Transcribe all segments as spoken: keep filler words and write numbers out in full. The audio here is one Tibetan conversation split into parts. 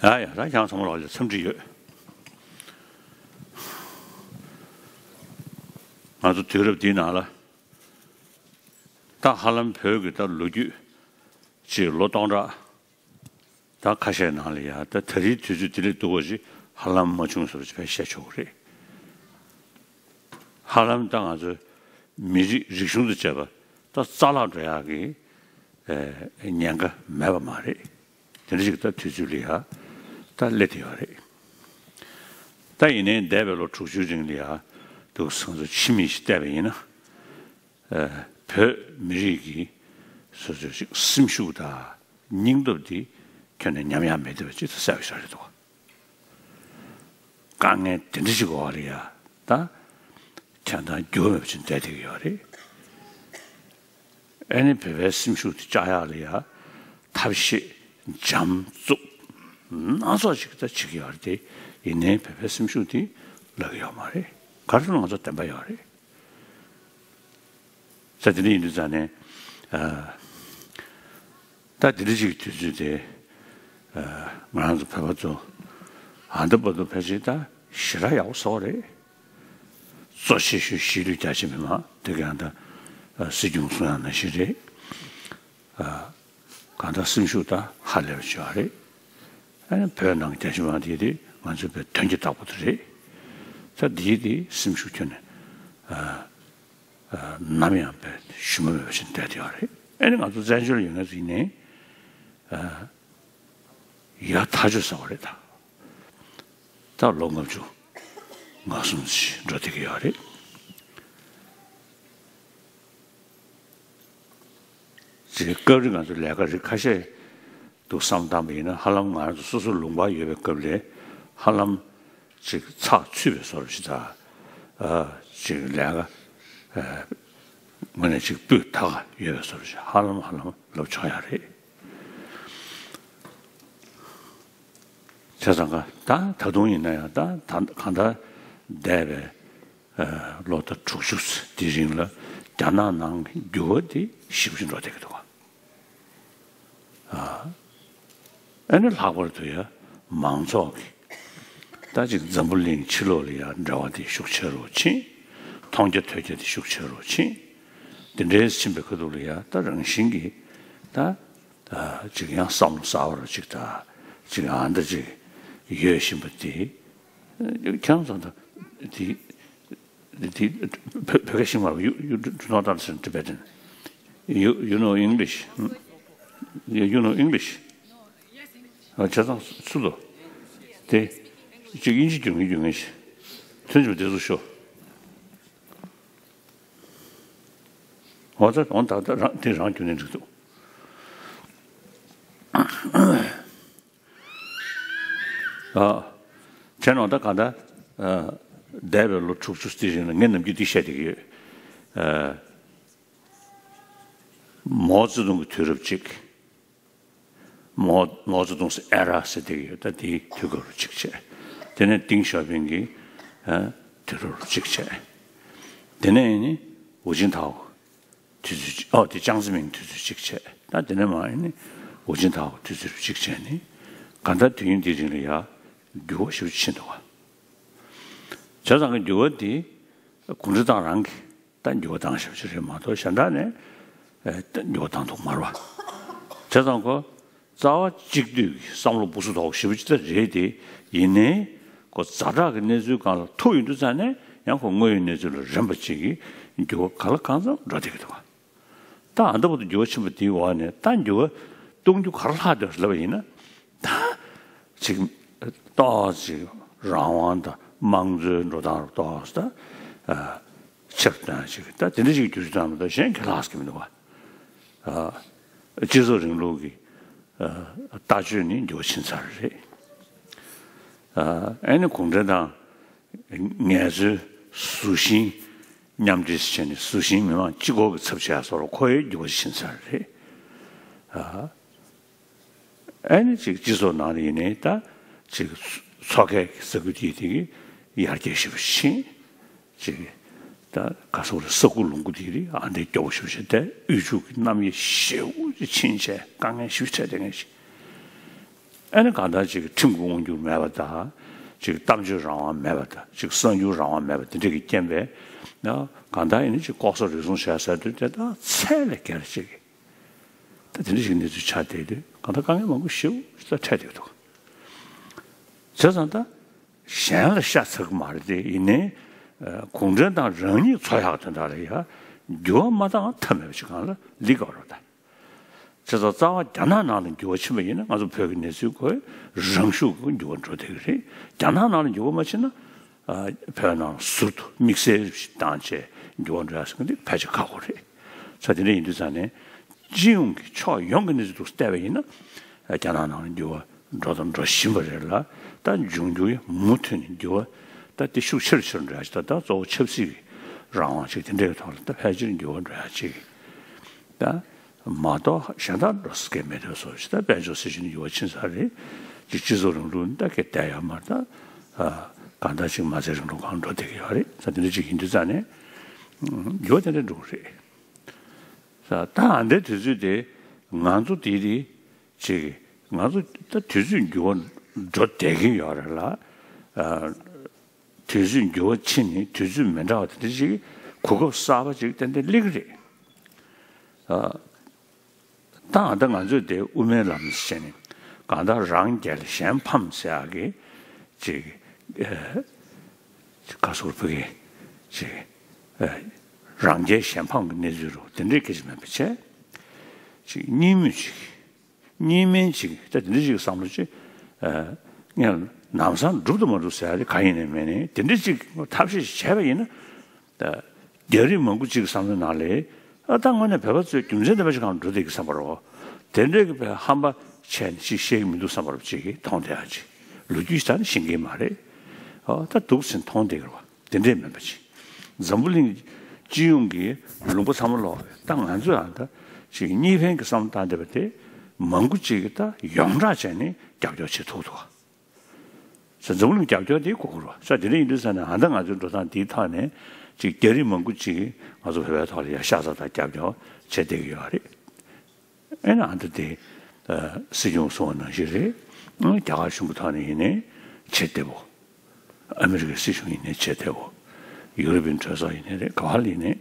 ཡ་ཡ། ད་ཁྱེད་ཚང་མ་ལོག་ལ་འཚམས་འདྲི་ཡོད། ང་ཚོ་དུས་རབས་འདིའི་ནང་ལ་ད་ཧ་ལམ་བོད་ཀྱི་ད་ལོ་རྒྱུས་ཅིག་ལོ་སྟོང་ཕྲག་ད་ཁ་ཤས་ནང་ལ་ཡ་ད་ད་རེས་དུས་ཚོད་འདི་ལས་སྡུག་པ་ཞིག་ཧ་ལམ་མ་བྱུང་ཟེར་བ་ཞིག་བཤད་ཆོག་གི་རེད། ཧ་ལམ་ད་ང་ཚོའི་མི་རིགས་རིག་གཞུང་དང་བཅས་པ་ད་རྩ་བརླག་འགྲོ་ཡག་གི་ཨེ་ཉེན་ཁ་མེད་པ་མ་རེད། དེ་འདྲ་ཞིག་ད་དུས་ཚོད་ལ་ཡ་ད་སླེབས་བསྡད་ཡོད་རེད། ད་ཡིན་ནའི་འདས་པའི་ལོ་དྲུག་ཅུའི་རིང་ལ་ཡ་འདུག་སེ་ང་ཚོ་ཕྱི་མིག་ཅིག་བལྟས་པ་ཡིན་ན། ཨེ་བོད་མི་རིགས་ཀྱི་སོ་སོའི་ཅིག་སེམས་ཤུགས་དང་སྙིང་སྟོབས་འདི་ཁྱོན་ནས་ཉམས་ཡག་མེད་བསྡད་པ་ཅིག་ད་གསལ་པོ་ཞིག་རེད་འདུག་དཀའ་ངལ་དེ་འདྲ་ཞིག་འོག་ལ་ཡ་ད་ཁྱེད་ད་འགྱུར་བ་མེད་པ་ཅིག་བསྡད་བསྡད་ཀྱི་ཡོད་རེད། ཨེ་ནི་བོད་པའི་སེམས་ཤུགས་དེ་བཅག་ཡག་ལ་ཡ་ཐབས་ཤེས་འཇམ་རྩུབ་སྣ་ཚོགས་ཤིག་ད་བྱེད་ཀྱི་ཡོད་རེད་དེ། ཡིན་ནའི་བོད་པའི་སེམས་ཤུགས་དེ་ལྷག་གི་ཡོད་མ་རེད། ག་རེ་ཟེར་ན་ང་ཚོ་བདེན་པ་ཡོད་རེད། ས་དེ་འདྲ་ཡིན་དུས་ཙང་ནས་ཨ། ད་དེ་འདྲ་ཅིག་དུས་ཚོད་དེ་ཨ་ང་རང་ཚོ་བོད་པ་ཚོ་ཨ་འདི་བར་དུ་ཕལ་ཆེར་ད་ཞེ་དྲག་ཡག་པོ་བཟོ་བ་རེད། གཙོ་ཆེ་ཤོས་གཞིས་ལུས་རྒྱ་ཆེ་མི་མང་དེ་ག་ད་ཨ་སྲིད་སྐྱོང་གསུང་ཡག་ནང་བཞིན་རེད། ཨ་གང་ལྟར་སེམས་ཤུགས་ད་ཧ་ལས་པ་ཅིག་ཡོད་རེད། ཨ་ནི་བོད་ནང་རྒྱ་ཆེ་མི་མང་དེ་དེ་ང་ཚོའི་བོད་དོན་གྱི་བདག་པོ་དེ་རེད། ད་འདིའི་དེ་སེམས་ཤུགས་ཁྱོན་ནས་ཨ་ཨ་ནམ་ཡང་བས་ཞུམ་པ་མེད་པ་ཞིག་བསྡད་དེ་ཡོད་རེད། ཨ་ནི་ང་ཚོ་བཙན་བྱོལ་ཡོད་མཁན་ཚོ་ཡིན་ནའི་ཨ་ཡག་ཐག་ཆོད་ཟེར་བ་རེད་ད། ད་ལོ་ལྔ་བཅུ་ང་གསུམ་ཞིག་འགྲོ་བསྡད་ཀྱི་ཡོད་རེད། ཅིག་སྐབས་རེ་ང་ཚོ་ལས་ཀ་རིགས་ཁ་ཤས་འདུག་བསམ་བཏང་པ་ཡིན་ན་ཧ་ལམ་ང་རང་ཚོ་སོ་སོ་ལུང་པར་ཡོད་པའི་སྐབས་ལས་ཧ་ལམ་ཅིག་ཚགས་ཚུད་པའི་བཟོ་འདྲ་ཞིག་དང་། ཨ་ཅིག་ལས་ཀ་ཨ་དངོས་གནས་ཅིག་སྤུས་དག་ཡོད་པའི་བཟོ་འདྲ་ཞིག་ཧ་ལམ་ཧ་ལམ་ལབ་ཆོག་ཡག་རེད། བྱས་ཙང་ཀ་ད་ད་དུང་ཡིན་ན་ཡང་ད་ད་གང་ལྟར་འདས་པའི་ཨ་ལོ་ཟླ་དྲུག་ཅུ་དེའི་རིང་ལ་རྒྱ་ནག་ནང་གི་འགྱུར་བ་དེ་ཞེ་པོ་ཅིག་འགྲོ་བསྡད་ཀྱི་འདུག་ག་ཨ་ཨ་ནི་ལྷག་པར་དུ་ཡ་མང་ཚོགས་ཀྱི་ད་ཅིག་འཛམ་བུ་གླིང་ཕྱི་ལོགས་ལ་ཡ་འབྲེལ་བ་དེ་ཤུགས་ཆེ་རུ་ཕྱིན། མཐོང་རྒྱ་ཐོས་རྒྱ་དེ་ཤུགས་ཆེ་རུ་ཕྱིན། དེ་འདྲའི་ཕྱིན་པའི་ཁ་ཐུག་ལ་ཡ་ད་རང་བཞིན་གྱིས་ད་ཨ་ཅིག་ཡང་བསམ་བློ་གསར་པ་རུ་ཅིག་ད་ཅིག་ཨ་འདྲ་ཅིག་ཡོད་བཞིན་པ་དེ་ཁྱེད་རང་ཚོ་ད་དེ། དེ་བོད་བོད་སྐད་ཤེས་མ་རེད། You, you do not understand Tibetan. You, you know English? You, you know English? ཨ་བྱས་ཙང་སུ་ལོ། དེ་ཅིག་དབྱིན་ཇི་རྒྱུག་མཁན་རྒྱུག་མཁན་ཞིག་ཐོན་བྱུང་དེ་ཚོ་ཤོག་འོ་ད་འོ་ད་ད་རང་དེ་རང་རྒྱུག་ནས་འགྲིག་འདུག་ཨ། བྱས་ན་ད་ག་ད་ཨ་འདས་པའི་ལོ་དྲུག་ཅུ་དེའི་རིང་ལ་ངས་ནམ་རྒྱུན་འདི་བཤད་བསྡད་ཀྱི་ཡོད། ཨ་མའོ་ཙེ་ཏུང་གི་དུས་རབས་གཅིག་མའོ་མའོ་ཙེ་ཏུང་ཟེར་ཨེ་ར་ཟེར་བསྡད་ཀྱི་ཡོད། ད་དེའི་དུས་སྐབས་རུ་གཅིག་བྱས། དེ་ནས་ཏིང་ཞའོ་ཕིང་གི་ཨ་དུས་རབས་རུ་གཅིག་བྱས། དེ་ནས་ནི་ཧུའུ་ཅིན་ཐའོ། དུས་ཚོད་གཅིག་ཨོ་དེ་ཅང་ཙེ་མིན་དུས་ཚོད་གཅིག་བྱས། ད་དེ་ནས་མར་ཨ་ནི་ཧུའུ་ཅིན་ཐའོ་དུས་ཚོད་གཅིག་བྱས་ནི་གང་ལྟར་དུས་ཡུན་འདིའི་རིང་ལ་ཡ་འགྱུར་བ་ཞེ་པོ་ཕྱིན་འདུག་བ། བྱས་ཙང་གི་འགྱུར་བ་འདི་གུང་ཁྲན་ཏང་རང་གིས་ད་འགྱུར་བ་བཏང་ཞེ་པོ་ཅིག་རེད་མ་གཏོགས་གཞན་དག་ནས་ཨེ་ད་འགྱུར་བ་བཏང་ཐུབ་མ་རེད་བ། བྱས་ཙང་ཁོ་རྩ་བ་གཅིག་སྡུད་ཀྱི་བསམ་བློ་སྦུག་སུ་དོག་ཞེ་པོ་ཅིག་ད་རེད་དེ། ཡིན་ནའི་ཁོ་ཛ་དྲག་གི་གནས་ཚུལ་སྒང་ལ་ཐུག་ཡོང་དུས་ཙང་ནས་ཡང་ཁོ་དངོས་ཡོད་གནས་ཚུལ་ལ་རན་པ་ཅིག་གི་འགྱུར་བ་གང་ལ་གང་འཚམ་འགྲོ་བསྡད་ཀྱི་འདུག་བ། ད་ཨ་མདའ་བར་དུ་འགྱུར་བ་ཕྱིན་པ་དེའི་འོག་ནས་ད་འགྱུར་བ་གཏོང་རྒྱུ་ག་རེ་ལྷག་འདུག་ལབ་པ་ཡིན་ན། ད་ཅིག་ཏོག་ཙམ་རང་དབང་དང་དམངས་གཙོའི་འགྲོ་སྟངས་རུ་ཏོག་ཙམ་ད་ཨ་ཆབ་སྟོན་ཅིག་ད་དེ་འདྲ་ཞིག་འགྱུར་བཅོས་བཏང་མ་གཏོགས་གཞན་གྱི་ལྷག་ཟེར་གྱི་མི་འདུག་བ། ཨ་སྤྱི་ཚོགས་རིང་ལུགས་ཀྱི་ཨ་ལྟ་སྤྱོད་ནི་འགྱུར་བ་ཕྱིན་ཚར་རེད། ཨ་ཨ་ནི་གུང་ཁྲན་ཏང་ངལ་རྩོལ་གཟུ་ཞིང་མཉམ་འབྲེལ་བྱས་ནས་གཟུ་ཞིང་མི་མང་གཅིག་པོ་གི་ཚབ་བྱས་སོགས་ལ་ཁོ་ཡི་འགྱུར་བ་ཕྱིན་ཚར་རེད། ཨ་ཨ་ནི་ཅིག་སྤྱི་ཚོགས་ནང་ལ་ཡིན་ནའི་ད་ཅིག་མཚོ་ཁའི་ས་ཁུལ་དེ་དེ་གི་ཡར་རྒྱས་ཞེ་པོ་ཕྱིན། ཅིག་ད་ག་སོག་རེད། ས་ཁུག་ལུང་ཁུག་དེ་རེད། ཨ་འདྲའི་སྐྱོ་བོ་ཞེ་པོ་ཞིག་ད་དབུལ་ཕྱུག་གི་རྣམ་དབྱེ་ཞེ་པོ་ཅིག་ཕྱིན་བྱས་དཀའ་ངལ་ཞེ་པོ་འཕྲད་བསྡད་མཁན་ཞིག་ཨ་ནི་གང་ལྟར་ཅིག་ཁྲིམས་ཀྱི་དབང་སྒྱུར་མེད་པ་དང་། ཅིག་གཏམ་བརྗོད་རང་དབང་མེད་པ་དང་། ཅིག་གསར་འགྱུར་རང་དབང་མེད་པ་དེ་འདྲ་གི་རྐྱེན་པས་ན། གང་ལྟར་ཡིན་ན་ཅིག་ལྐོག་ཟ་རུལ་སུངས་བྱས་ཟེར་དུས་དེ་དག་ཚད་ལས་བརྒལ་ཅིག་ད་དེ་འདྲ་ཞིག་གནས་ཚུལ་ཆགས་བསྡད་དུས་གང་ལྟར་དཀའ་ངལ་མང་པོ་ཞེ་པོ་ཞིག་ད་འཕྲད་བསྡད་འདུག་བྱས་ཙང་ད་གཞན་ལ་ཤ་ཚ་གི་མ་རེད་དེ། ཡིན་ནའི་གུང་ཁྲན་ཏང་རང་ཉིད་འཚོ་ཡག་དོན་དག་ལ་ཡ་འགྱུར་བ་མ་བཏང་ཐབས་མེད་པ་ཞིག་གང་ལ་ལི་དགོས་རེད་ད། བྱས་ཙང་རྩ་བ་རྒྱ་ནག་ནང་ལ་འགྱུར་བ་ཕྱིན་པ་ཡིན་ན་ང་ཚོ་བོད་ཀྱི་གནས་ཚུལ་ཁོའི་རང་ཤུགས་ཀྱིས་འགྱུར་བ་འགྲོ་བསྡད་ཀྱི་རེད། རྒྱ་ནག་ནང་ལ་འགྱུར་བ་མ་ཕྱིན་ན་ཨ་བོད་ནང་ལ་ཟུར་དུ་དམིགས་བསལ་ཞིག་བཏང་བྱས་འགྱུར་བ་འགྲོ་ཡག་ཟེར་མཁན་འདི་ཕལ་ཆེར་ཁག་པོ་རེད། ས་དེ་འདྲ་ཡིན་དུས་ཙང་ནས་སྤྱི་ཡོངས་ཀྱི་ཕྱོགས་ཡོངས་ཀྱི་གནས་ཚུལ་དུ་བལྟས་པ་ཡིན་ན་རྒྱ་ནག་ནང་ལ་འགྱུར་བ་འགྲོ་དང་འགྲོ་བཞིན་པ་རེད་ལ། ད་འབྱུང་འགྱུར་མུ་མཐུད་ནས་འགྱུར་བ་ད་དེ་ཤུགས་ཆེ་རུ་ཆེ་རུ་འགྲོ་ཡག་ཅིག་ད་ད་གཙོ་བོ་ཆབ་སྲིད་ཀྱི་རང་དབང་ཅིག་དེ་འདྲའི་ཐོག་ལ་ད་ཕལ་ཆེར་འགྱུར་བ་འགྲོ་ཡག་ཅིག་ད། མ་གཏོགས་གཞན་དག་འགྲོ་ས་གང་མེད་དུས་སོ་ཞིག་ད་དཔལ་འབྱོར་སྲིད་ཇུས་ནི་འགྱུར་བ་ཕྱིན་ཚར་རེད། ཅིག་སྤྱི་ཚོགས་རིང་ལུགས་འདི་གི་བསྡད་ཡོད་མ་རེད་ད། ཨ་གང་ལྟར་ཅིག་མ་རྩའི་རིང་ལུགས་སྒང་འགྲོ་བསྡད་ཀྱི་ཡོད་རེད། ད་དེ་འདྲ་ཅིག་ཡིན་དུས་ཙང་ནས་འགྱུར་བ་དེ་འདྲ་འགྲོ་གི་རེད། ད་ཨ་འདྲའི་དུས་ཚོད་དེ་ང་ཚོ་དེ་དེ་ཅིག་ང་ཚོ་ད་དུས་ཚོད་འགྱུར་བ་འགྲོ་བསྡད་ཀྱི་ཡོད་རེད་ལ། ཨ་དུས་ཚོད་འགྱུར་བ་ཕྱིན་ནས་དུས་ཚོད་མི་འདྲ་བ་དེ་འདྲ་ཅིག་གོ་སྐབས་གསར་པ་ཅིག་ཏན་ཏན་སླེབས་ཀྱི་རེད། ཨ། ད་ད་ང་ཚོས་དེ་དབུ་མའི་ལམ་ཟེར་ནས་གང་ལྟར་རང་རྒྱལ་གཞན་ཕམ་ཟེར་ཡག་གི་ཅིག་ཨ་ཁ་སོར་བུ་གི་ཅིག་ཨ་རང་རྒྱལ་གཞན་ཕམ་གྱི་གནས་ཚུལ་རུ་དེ་འདྲའི་སྐད་ཆ་མེད་པ་བྱས། ཅིག་གཉིས་མོས་ཅིག་གཉིས་སྨན་ཅིག་ད་དེ་འདྲ་ཅིག་བསམ་བློ་ཅིག་ཨ་ངས་ལམ་སང་འགྲུབ་དང་མ་འགྲུབ་ཟེར་ཡག་དེ་གང་ཡིན་ནའི་མིན་ནའི་དེ་འདྲ་ཅིག་ཐབས་ཤེས་ཤིག་བྱས་པ་ཡིན་ན། རྒྱ་རིགས་མང་པོ་ཅིག་གི་བསམ་བློའི་ནང་ལ། ཨ་ད་དངོས་གནས་བོད་པ་ཚོས་རྒྱུ་མཚན་ལྡན་པ་ཞིག་གང་འགྲོ་བསྡད་ཀྱི་བསམ་པ་རེད། དེ་འདྲའི་གི་བས་ཧམ་པ་བྱས་ནས་ཅིག་བཤད་ཀྱི་མི་འདུག་བསམ་པ་རེད། ཅིག་གིས་མཐོང་བསྡད་ཡག་ཅིག་ལོ་རྒྱུས་ཤིག་ད་ནི་ཤེས་ཀྱི་མ་རེད། ཨ་ད་འདུག་ཟེར་མཐོང་བསྡད་ཀྱི་རེད་བ། དེ་འདྲས་མིན་པ་ཅིག་འཛམ་བུ་གླིང་སྤྱི་ཡོངས་ཀྱི་ལུང་པ་ཚང་མ་ལོག་ད་ང་ཚོས་ཨ་ད་ཅིག་གཉིས་ཕན་གྱི་བསམ་བློ་བཏང་བསྡད་པ་དེ་མང་པོ་ཅིག་གིས་ད་ཡོངས་གྲགས་བྱས་ནས་རྒྱབ་སྐྱོར་བྱེད་ཐུབ་ཐུབ། ས་འཛམ་གླིང་རྒྱབ་སྐྱོར་དེ་དགོས་ཀྱི་རེད་བ། ས་དེ་འདྲ་ཡིན་དུས་ས་ནས་ཨ་ད་ང་ཚོའི་འགྲོ་སྟངས་འདིའི་ཐོག་ནས་ཅིག་རྒྱ་རིགས་མང་པོ་ཅིག་ང་ཚོ་བོད་པའི་ཐོག་ལ་ཡ་ཤ་ཚ་དང་རྒྱབ་སྐྱོར་བྱེད་བསྡད་ཀྱི་ཡོད་རེད། ཨེ་ན་ཨ་ད་དེ་སྲིད་སྐྱོང་གསུང་བ་ནང་བཞིན་རེད། རྒྱ་གར་གཞུང་གི་ཐོག་ནས་ཡིན་ནའི་བྱེད་བདེ་པོ། ཨ་མི་རི་ཀའི་སྲིད་གཞུང་ཡིན་ནའི་བྱེད་བདེ་པོ། ཡུ་རོབ་པའི་གྲོས་ཚོགས་ཡིན་ནའི་རེད། ག་བ་ལ་ཡིན་ནའི་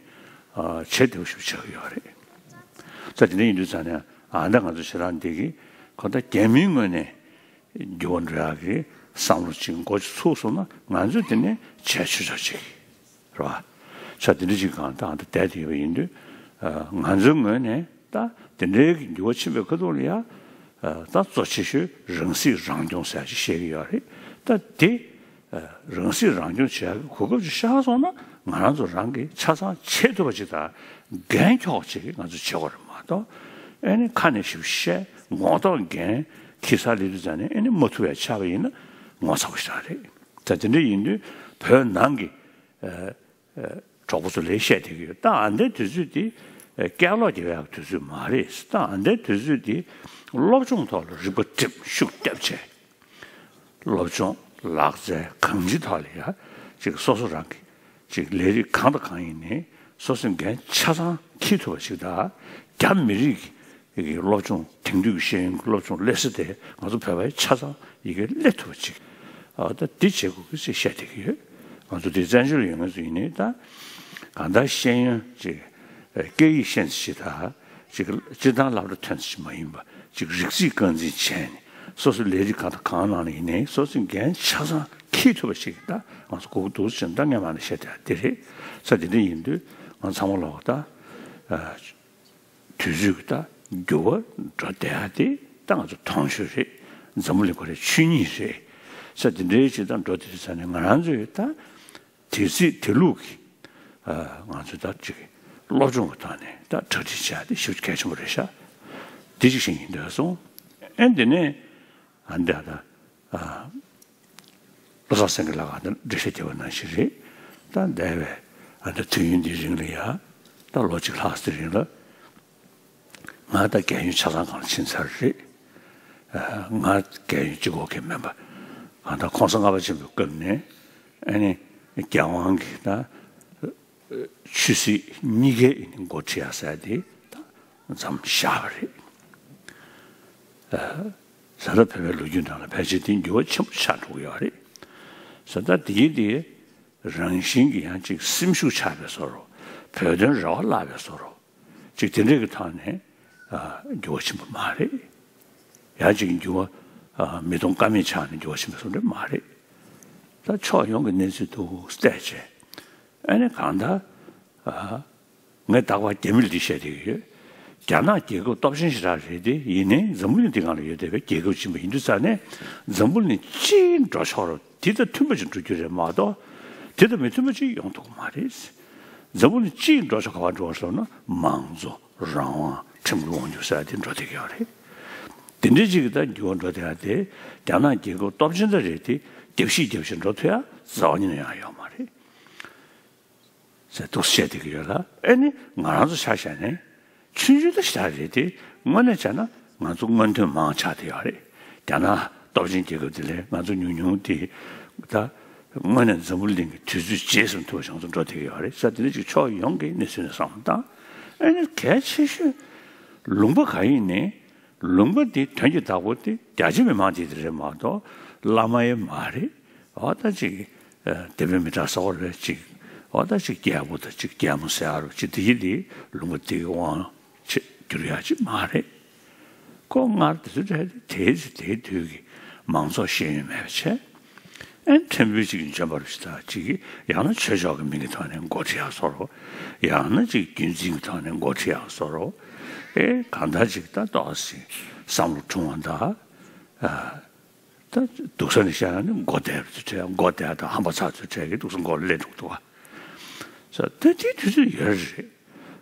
བྱེད་བདེ་པོ་ཞིག་ཆགས་ཀྱི་ཡོད་རེད། ས་དེ་འདྲ་ཡིན་དུས་ས་ནས་ཨ་ད་ང་ཚོ་ཞེ་དྲག་འདི་གི་ཁོ་ད་རྒྱ་མིའི་ངོས་ནས། འགྱུར་བ་འགྲོ་ཡག་གི་བསམ་བློ་ཅིག་འགོ་ཅིག་ཚུགས་སོང་ན་ང་ཚོས་དེ་ནས་བྱས་ཆོག་ཆོག་ཅིག་རེད་བ། ས་དེ་འདྲ་ཅིག་གང་ལྟར་ཨ་ད་བསྡད་དེ་ཡོད་པ་ཡིན་དུས་ང་ཚོའི་ངོས་ནས་ད་དེ་འདྲའི་གི་འགྱུར་བ་ཕྱིན་པའི་ཁ་ཐུག་ལ་ཡ་ད་གཙོ་ཆེ་ཤོས་རང་སྲིད་རང་སྐྱོང་ཟེར་ཡག་ཅིག་བཤད་ཀྱི་ཡོད་རེད། ད་དེ། རང་སྲིད་རང་སྐྱོང་བྱེད་ཡག་གི་གོ་སྐབས་ཅིག་ཤར་སོང་ན་ང་རང་ཚོ་རང་གིས་ཆ་ཚང་བྱེད་ཐུབ་པ་ཅིག་དང་འགན་འཁྱོག་ཅིག་ང་ཚོས་བྱེད་དགོས་རེད་མ་གཏོགས། ཨེ་ནི་ཁ་ནས་ཞིབ་བཤད་ངོ་ཐོག་འགན་འཁྱེར་ས་ལས་དུས་ཙང་ནས་ཨེ་ནི་མ་ཐུབ་པའི་ཆགས་པ་ཡིན་ན་ངོ་ཚ་པོ་ཞིག་རེད། ད་དེ་འདྲ་ཡིན་དུས་བོད་ནང་གི་གྲོགས་པོ་ཚོ་ལས་བཤད་བསྡད་ཀྱི་ཡོད། ད་ཨ་འདའི་དུས་ཚོད་འདི་སྐད་ལོག་རྒྱབ་ཡག་དུས་ཚོད་མ་རེད། ད་ཨ་འདའི་དུས་ཚོད་འདི་སློབ་སྦྱོང་ཐོག་ལ་རིག་པ་བསྒྲིམས་ཤུགས་བརྒྱབ་བྱས། སློབ་སྦྱོང་ལག་རྩལ་གང་ཅིའི་ཐོག་ལ་ཡ་ཅིག་སོ་སོ་རང་གི་ཅིག་ལས་རིགས་གང་དང་གང་ཡིན་ནའི་སོ་སོའི་འགན་ཆ་ཚང་འཁྱེར་ཐུབ་པ་ཞིག་དང་། རྒྱ་མི་རིགས་ཀྱི་སློབ་སྦྱོང་དེང་དུས་ཀྱི་ཤེས་ཡོན་གྱི་སློབ་སྦྱོང་སླེབས་ས་དེ་ང་ཚོ་བོད་པའི་ཆ་ཚང་ཡི་གེ་སླེབས་ཐུབ་པ་ཅིག་ཨ་ད་འདི་བྱེད་དགོས་ཀྱི་ཅེས་བཤད་བསྡད་ཀྱི་ཡོད། ང་ཚོ་འདི་བཙན་བྱོལ་ཡོད་མཁན་ཚོ་ཡིན་ནའི་ད་གང་ལྟར་ཤེས་ཡོན་ཅིག་སྐད་ཡིག་ཤེས་ཚད་ཅིག་དང་། ཅིག་སྤྱིར་བཏང་སློབ་གྲྭ་ཐོན་ཚད་ཅིག་མ་ཡིན་པ་ཅིག་རིག་རྩིས་རྐང་འཛིན་བྱས་ནས་སོ་སོའི་ལས་རིགས་གང་དང་གང་ནང་ནས་ཡིན་ནའི་སོ་སོའི་འགན་ཆ་ཚང་འཁྱེར་ཐུབ་པ་ཞིག་ད་ང་ཚོ་དགོས་ཀྱི་འདུག་ཟེར་ད་སྔས་མ་ནས་བཤད་བསྡད་དེ་རེད། ས་དེ་འདྲ་ཡིན་དུས་ང་ཚང་མ་ལོག་ད་དུས་ཚོད་ཀྱི་ད་འགྱུར་བ་འགྲོ་བསྡད་ཡ་དེ་ད་ང་ཚོ་མཐོང་ཆོས་རེད། འཛམ་བུ་གླིང་ཁོ་རའི་ཆོས་ཉིད་རེད། ས་དེ་འདྲའི་ཅིག་ད་འགྲོ་དེ་རེད་ས་ནས་ང་རང་ཚོས་ད། དེ་སྲིད་དེ་ལུགས་ཀྱི་ང་ཚོས་ད་ཅིག་སློབ་སྦྱོང་གི་ཐོག་ནས་ད་གྲ་སྒྲིག་བྱ་དེ་ཞེ་པོ་གལ་ཆེན་པོ་རེད་ཤག་དེ་ཅིག་བཤད་ཀྱིན་འདུག་སོང་། ཨེ་འདི་ནས་ཨ་འདི་ཨ་ད་བློ་བཟང་སེང་གེ་ལགས་ཨ་ད་འགྲེལ་བཤད་བརྒྱབ་པ་ནང་བཞིན་རེད། ད་འདས་པའི་ཨ་ད་དུས་ཡུན་འདིའི་རིང་ལ་ཡ་ད་ལོ་གཅིག་ལྷག་ཙམ་རིང་ལ། ང་ད་རྒས་ཡོལ་ཆ་ཚང་སྒང་ལ་ཕྱིན་ཚར་རེད། ང་རྒས་ཡོལ་གཅིག་པོ་གི་མིན་པ། ང་ད་༸གོང་ས་ལྔ་པ་ཆེན་པོའི་སྐབས་ནས་ཨ་ནི་རྒྱལ་དབང་གི་ད་ཆོས་སྲིད་གཉིས་ཀའི་འགོ་ཁྲིད་ཡ་ཟེར་དེ་ད་མཚམས་བཞག་པ་རེད། ད་ལྟ་བོད་པའི་ལོ་རྒྱུས་ནང་ལ་ཕལ་ཆེར་དེ་འགྱུར་བ་ཆེན་པོ་ཆགས་འགྲོ་གི་ཡོད་རེད། ས་ད་དེ་ཡིན་དེ་རང་བཞིན་གྱི་ཡང་ཅིག་སེམས་ཤུགས་ཆག་པའི་བཟོ་འདྲ། བོད་དོན་རེ་བ་བརླག་པའི་བཟོ་འདྲ། ཅིག་དེ་འདྲས་ཀྱི་ཐོག་ནས་ཨ་འགྱུར་བ་ཕྱིན་པ་མ་རེད། ཡང་ཅིག་འགྱུར་བ་ཨ་མི་གཏོང་ཀ་མེད་ཆགས་ནས་འགྱུར་བ་ཕྱིན་པ་སོགས་རེད་མ་རེད། ད་ཕྱོགས་ཡོངས་ཀྱི་གནས་ཚུལ་འདུག་བལྟས་བྱས། ཨ་ནི་གང་ལྟར་ཨ་ངས་རྟག་པར་རྒྱ་མི་ལ་འདི་བཤད་བསྡད་ཀྱི་ཡོད། རྒྱ་ནག་རྒྱལ་ཁབ་སྟོབས་ཆེན་ཞེ་དྲག་རེད་དེ། ཡིན་ནའི་འཛམ་བུ་གླིང་འདི་སྒང་ལ་ཡོད་བསྡད་པའི་རྒྱལ་ཁབ་ཅིག་ཡིན་པ་ཡིན་དུས་ཙང་ནས། འཛམ་བུ་གླིང་སྤྱིའི་འགྲོ་ཕྱོགས་རུ་དེ་དང་མཐུན་པ་ཅིག་འགྲོ་རྒྱུ་རེད་མ་གཏོགས། དེ་དང་མི་མཐུན་པ་ཅིག་ཡོང་ཐུབ་ཀྱི་མ་རེད། འཛམ་བུ་གླིང་སྤྱིའི་འགྲོ་ཕྱོགས་ག་པར་འགྲོ་བ་ཟེར་ན། མང་གཙོ། རང་དབང་། ཁྲིམས་ཀྱི་དབང་སྒྱུར་ཟེར་ཡ་དེ་འགྲོ་བསྡད་ཀྱི་ཡོད་རེད། དེ་འདྲའི་ཅིག་གི་ད་འགྱུར་བ་འགྲོ་བསྡད་ཡ་དེ། རྒྱ་ནག་རྒྱལ་ཁབ་སྟོབས་ཆེན་ད་རེད་དེ། རྒྱབ་བཤིག་རྒྱབ་བཤིག་འགྲོ་ཐུབ་ཡ་རྩ་བ་ཉིད་ནས་ཡང་ཡོད་མ་རེད་ཟེར་འདུག་བཤད་བསྡད་ཀྱི་ཡོད་ལ། ཨེ་ནི་ང་རང་ཚོ་ཆ་བཞག་ནས་ཆུང་ཆུང་ད་ཞེ་དྲག་རེད་དེ། དངོས་གནས་བྱས་ན་ང་ཚོ་སྔོན་ཐོན་མང་ཆགས་བསྡད་ཡོད་རེད། རྒྱ་ནག་སྟོབས་ཆེན་རྒྱལ་ཁབ་དེ་ལས་ང་ཚོ་ཉུང་ཉུང་དེ། ད་དངོས་གནས་འཛམ་བུ་གླིང་གི་དུས་ཚོད་རྗེས་ཟིན་ཐུབ་པ་བྱུང་ཚོ་འགྲོ་བསྡད་ཀྱི་ཡོད་རེད་ཟེར། དེ་འདྲ་ཅིག་ཕྱོགས་ཡོངས་ཀྱི་གནས་ཚུལ་ནས་བསམ་བློ་བཏང་། ཨེ་ནི་གལ་ཆེ་ཤོས་ལུང་པ་ག་ཡིན་ནའི། ལུང་པ་འདི་དོན་གྱི་བདག་པོ་དེ་རྒྱ་ཆེ་མི་མང་དེ་དེ་རེད་མ་གཏོགས་བླ་མ་ཡང་མ་རེད། འོ་ད་ཅིག་སྡེ་དཔོན་མི་དྲག་ཟེར་བ་རེད། ཅིག་འོ་ད་ཅིག་རྒྱལ་པོ་དང་ཅིག་རྒྱལ་མོ་ཟེར་ཡ་རུ་ཅིག་དེ་ཡི་དེ་ལུང་པ་དེ་གི་དབང་ཆེ་འགྱུར་ཡ་ཅིག་མ་རེད། ཁོ་སྔར་དེ་ཚོ་གྲས་དེ་དེའི་དུས་ཀྱི་མང་ཚོགས་ཤེས་ཡོན་མེད་པ་བྱས། ཨེ་ཕྲན་བུ་ཅིག་འཇོན་པ་རུ་ཞིག་དང་ཅིག་ཡང་ན་ཆོས་ཕྱོགས་ཀྱི་མིང་གི་ཐོག་ནས་འགོ་ཁྲིད་ཡག་བཟོ་འདྲ། ཡང་ན་ཅིག་རྒྱུན་འཛིན་གྱི་ཐོག་ནས་འགོ་ཁྲིད་ཡག་བཟོ་འདྲ། ཨེ་གང་ལྟར་ཅིག་ད་ཏོག་ཙམ་བསམ་བློ་ཐུང་བ་དང་། ཨ་ད་སྡུག་ས་ནས་བཤད་ན་ནི་མགོ་བདེ་བ་ཚོའི་གྲས། མགོ་བདེ་དང་ཧམ་པ་ཚ་ཚོའི་གྲས་ཀྱིས་ཏོག་ཙམ་མགོ་ལ་སླེབས་འགྲོ་གི་འདུག་བ། ས་ད་དེའི་དུས་ཚོད་ཡོད་རེད།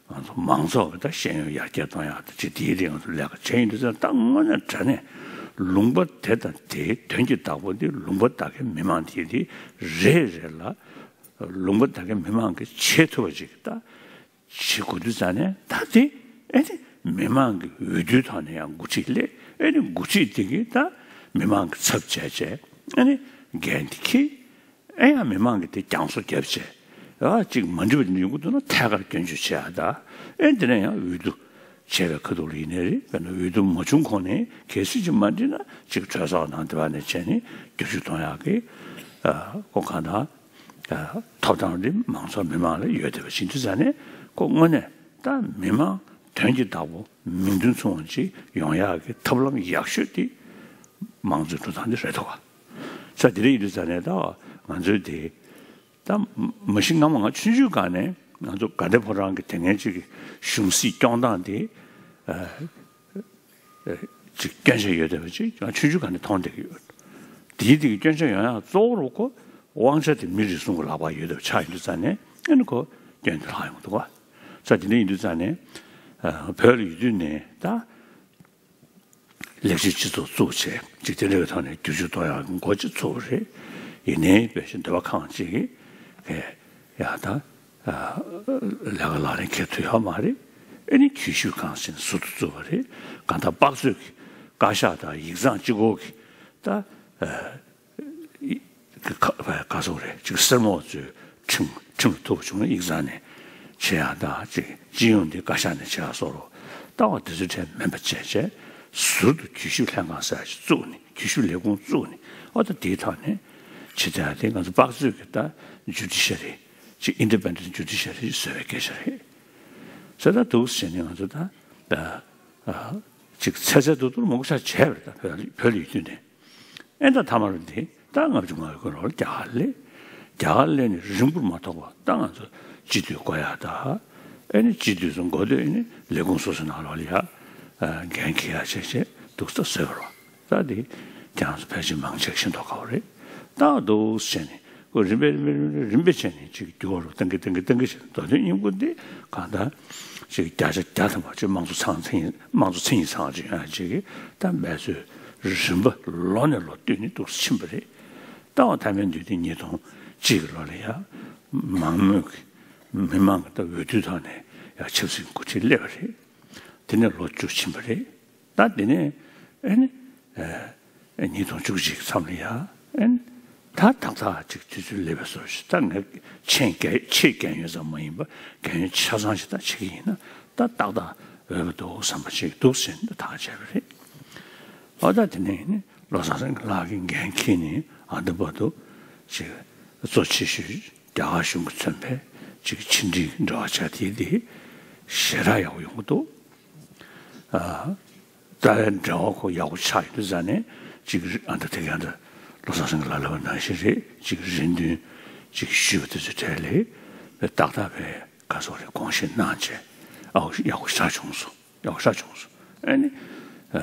ང་ཚོ་མང་ཚོགས་ཀྱི་ད་ཤེས་ཡོན་ཡར་རྒྱས་གཏོང་ཡག་ད་ཅིག་དེའི་རིགས་ང་ཚོ་ལས་ཀ་བྱས་ཡོང་དུས་ཙང་། ད་དངོས་གནས་དྲང་གནས་ལུང་པ་དེ་དང་དེའི་དོན་གྱི་བདག་པོ་དེ་ལུང་པ་དེ་གའི་མི་མང་དེ་དེ་རེ་རེ་ལ། ལུང་པ་དེ་གའི་མི་མང་གིས་བྱེད་ཐུབ་པ་ཅིག་ད་བྱེད་དགོས་དུས་ཙང་ནས། ད་དེ་ཨེ་ནི་མི་མང་གི་འོས་བསྡུའི་ཐོག་ནས་ཡང་འགོ་ཁྲིད་སླེབས། ཨེ་ནི་འགོ་ཁྲིད་དེ་གིས་ད་མི་མང་གི་ཚབ་བྱས་བྱས། ཨེ་ནི་འགན་དེ་འཁྱེར། ཨེ་ཡང་མི་མང་གིས་དེ་རྒྱང་སོ་བརྒྱབ་བྱས། ཨ་ཅིག་མ་འགྲིག་པ་ཡོང་གི་འདུག་ན་ཐད་ཀར་སྐྱོན་བརྗོད་བྱེད་ཡ་ད། ཨེ་འདི་ནས་ཡང་འོས་བསྡུ་བྱས་པའི་ཁ་ཐུག་ལ་ཡིན་ནའི་རེད། དཔེར་ན་འོས་བསྡུ་མ་བྱུང་གོང་ནས་གལ་སྲིད་ཅིག་མ་འགྲིག་ན། ཅིག་གྲོས་ཚོགས་ནང་དེ་བ་ནས་བྱས་ནས་བསྒྱུར་བཅོས་གཏོང་ཡག་གི་ཨ་ཁོ་གང་ལྟར་ཨ་ཐོབ་ཐང་དེ་མང་ཚོགས་མི་མང་ལ་ཡོད་བསྡད་པ་ཕྱིན་དུས་ཙང་ནས། ཁོ་དངོས་གནས་ད་མི་མང་དོན་གྱི་བདག་པོ་མིང་དོན་མཚུངས་པ་ཅིག་ཡོང་ཡག་གི་ཐབས་ལམ་ཡག་ཤོས་དེ་མང་གཙོའི་འགྲོ་སྟངས་དེ་རེད་འདུག་ག། ས་དེ་རིང་ཡིན་དུས་ཙང་ནས་ད་ང་ཚོའི་དེ་ད་མ་གཞི་སྔ་མོ་ང་ཆུང་ཆུང་སྒང་ནས་ང་ཚོ་དགའ་ལྡན་ཕོ་བྲང་གི་དེ་སྔའི་ཅིག་གི་གཞུང་སྲིད་སྐྱོང་སྟངས་དེ་ཨ་ཨ་ཅིག་སྐྱོན་ཆ་ཡོད་བསྡད་པ་ཅིག་ང་ཆུང་ཆུང་སྒང་ནས་མཐོང་བསྡད་ཀྱི་ཡོད། དེའི་དེ་གི་སྐྱོན་ཆ་ཡོང་ཡག་གཙོ་བོ་རུ་ཁོ་དབང་ཆ་དེ་མི་རེ་ཟུང་གི་ལག་པར་ཡོད་བསྡད་པ་ཆགས་ཡོང་དུས་ཙང་ནས། ཨ་ནི་ཁོ་སྐྱོན་དེ་ལྷག་ཡོང་གི་འདུག་ག། ས་དེ་འདྲ་ཡིན་དུས་ཙང་ནས་ཨ་བོད་ལ་ཡོད་དུས་ནས་ད། ལེགས་བཅོས་སྤྱི་ཚོགས་བཙུགས་བྱས་ཅིག་དེ་འདྲ་བའི་ཐོག་ནས་བསྒྱུར་བཅོས་གཏོང་ཡག་གི་འགོ་ཅིག་ཚུགས་པ་རེད། ཡིན་ནའི་དཔེ་ཞིག་འདོད་པ་ཁེངས་ཅིག་གིས་ཡ་ད་ལས་ཀ་ལག་ལེན་འཁེལ་ཐུབ་ཡོད་མ་རེད། ཨེ་ནི་གྱོད་ཞིབ་ཁང་ཟེར་ནས་ཟུར་དུ་བཙུགས་པ་རེད། གང་ལྟར་དཔག་ཚོད་ཀྱི་བཀའ་ཤག་དང་ཡིག་ཚང་གཅིག་པོ་གིས་ད། ཁ་ཁ་སོག་རེད། ཅིག་སེར་མོ་ཚོས་ཁྲིམས་ཁྲིམས་ལ་ཐུག་པ་བྱུང་ན་ཡིག་ཚང་ནས་བྱེད་ཡག་དང་། ཅིག་སྤྱི་ཡོངས་འདི་བཀའ་ཤག་ནས་བྱེད་ཡག་སོགས་རོ། ལྟ་བ་དེ་ཚོའི་གྲས་མིན་པ་བྱས་བྱས། ཟུར་དུ་གྱོད་ཞིབ་ལྷན་ཁང་ཟེར་ཡག་ཅིག་བཙུགས་ནས། གྱོད་ཞིབ་ལས་ཁུངས་བཙུགས་ནས། ཨོ་ད་དེའི་ཐོག་ནས་བྱེད་ཡག་དེ་ང་ཚོ་དཔག་ཚོད་ཀྱི་ད་ཇུ་ཌི་ཤ་རི། ཅིག་ཨིན་ཌི་པེན་ཌེན་ཊི་ཇུ་ཌི་ཤ་རི་བཟོ་བའི་སྐད་ཆ་རེད། ཟེར་ད་འདུག་ཟེར་ནས་ང་ཚོ་ད་ད་ཅིག་ཚད་ཚད་མཐོ་མཐོ་མང་པོ་ཞིག་བྱས་པ་རེད། ད་བོད་ལ་བོད་ལ་ཡོད་དུས་ནས། ཨེ་ད་མཐའ་མར་འདི་ད་ལྔ་བཅུ་ང་དགུ་ལོར་རྒྱ་གར་སླེབས། རྒྱ་གར་སླེབས་ནས་རིང་པོར་མ་ཐོགས་པར་ད་ང་ཚོ་སྤྱི་འཐུས་བསྐོ་ཡག་ད། ཨེ་ནི་སྤྱི་འཐུས་སུ་འགོ་སྟོད། ཨེ་ནི་ལས་ཁུངས་སོ་སོའི་ནང་ལོགས་ལ་ཡ་འགན་འཁྱེར་ཡག་བྱས་བྱས་འདུག་ད་བཟོས་པ་རེད། ད་འདི་ཁྱེད་རང་ཚོ་ཕལ་ཆེར་མང་ཆེ་ཤེས་མདོག་ཁ་པོ་རེད། ད་འདུག་བྱས་ནས་ཁོ་རིམ་པས་རིམ་པས་རིམ་པས་བྱས་ནས་ཅིག་འགྱུར་བ་རུ་གཏང་གི་གཏང་གི་གཏང་གི་བྱས། མདོ་དོན་སྙིང་པོ་འདི་གང་ལྟར་ཅིག་བརྒྱ་ཆ་བརྒྱ་ཐམ་པ་ཅིག་དམངས་གཙོ་ཚང་མཚན་དམངས་གཙོ་མཚན་ཉིད་ཚང་ཅིག་ཡོང་ཡག་ཅིག་གི་ད་འབད་རྩོལ་རིམ་པ་ལོ་ནས་ལོ་བསྟུད་ནས་འདུག་ཕྱིན་པ་རེད། ད་འོ་མཐའ་མའི་དུས་དེ་ཉིས་སྟོང་གཅིག་གི་ལོ་ལ་ཡ་མང་མོས་ཀྱི་མི་མང་གི་ད་འོས་བསྡུའི་ཐོག་ནས་ཡ་ཆབ་སྲིད་འགོ་ཁྲིད་སླེབས་པ་རེད། དེ་ནས་ལོ་བཅུ་ཕྱིན་པ་རེད། ད་དེ་ནས་ཨེ་ནི་ཨེ་ཉིས་སྟོང་བཅུ་གཅིག་མཚམས་ལ་ཡ་ཨེ་ནི་ད་ཏག་ཏག་ཅིག་དུས་ཚོད་སླེབས་པའི་བཟོ་ཞིག་ད་ངས་ཆེས་རྒན་ཆེས་རྒན་ཡོལ་ཙམ་མ་ཡིན་པ་རྒན་ཡོལ་ཆ་ཚང་ཞིག་ད་བྱེད་ཀྱི་ཡིན་ན་ད་ཏག་ཏག་འོས་པ་འདུག་བསམ་པ་ཅིག་འདུག་ཟེར་ནས་ཐག་བཅད་པ་རེད། ཨོ་ད་དེ་ནས་ནི་བློ་བཟང་སེང་གེ་ལགས་ཀྱིས་འགན་འཁྱེར་ནས་ཨ་འདི་བར་དུ་ཅིག་གཙོ་ཆེ་ཤོས་རྒྱ་གར་གཞུང་གིས་མཚོན་པའི་ཅིག་ཕྱི་འབྲེལ་འབྲེལ་བ་བྱ་དེ་དེ་ཞེ་དྲག་ཡག་པོ་ཡོང་གི་འདུག་ཨ། ད་འབྲེལ་བ་ཁོ་ཡག་པོ་ཆགས་ཡོད་དུས་ཙང་ནས་ཅིག་ཨ་འདི་དེ་ག་འདི་བློ་བཟང་སེང་གེ་ལགས་ལབ་པ་ནང་བཞིན་རེད། ཅིག་རེ་འདུན་ཅིག་ཞུས་པ་དེ་ཚོའི་གྲས་ལས་ཏག་ཏག་པའི་ག་སོགས་རེ་དགོངས་བཞེས་གནང་བྱས་ཨའོ་ཡག་པོ་ཞེ་དྲག་བྱུང་སོང་། ཡག་ཤ་བྱུང་སོང་། ཨ་ནི། ཨ་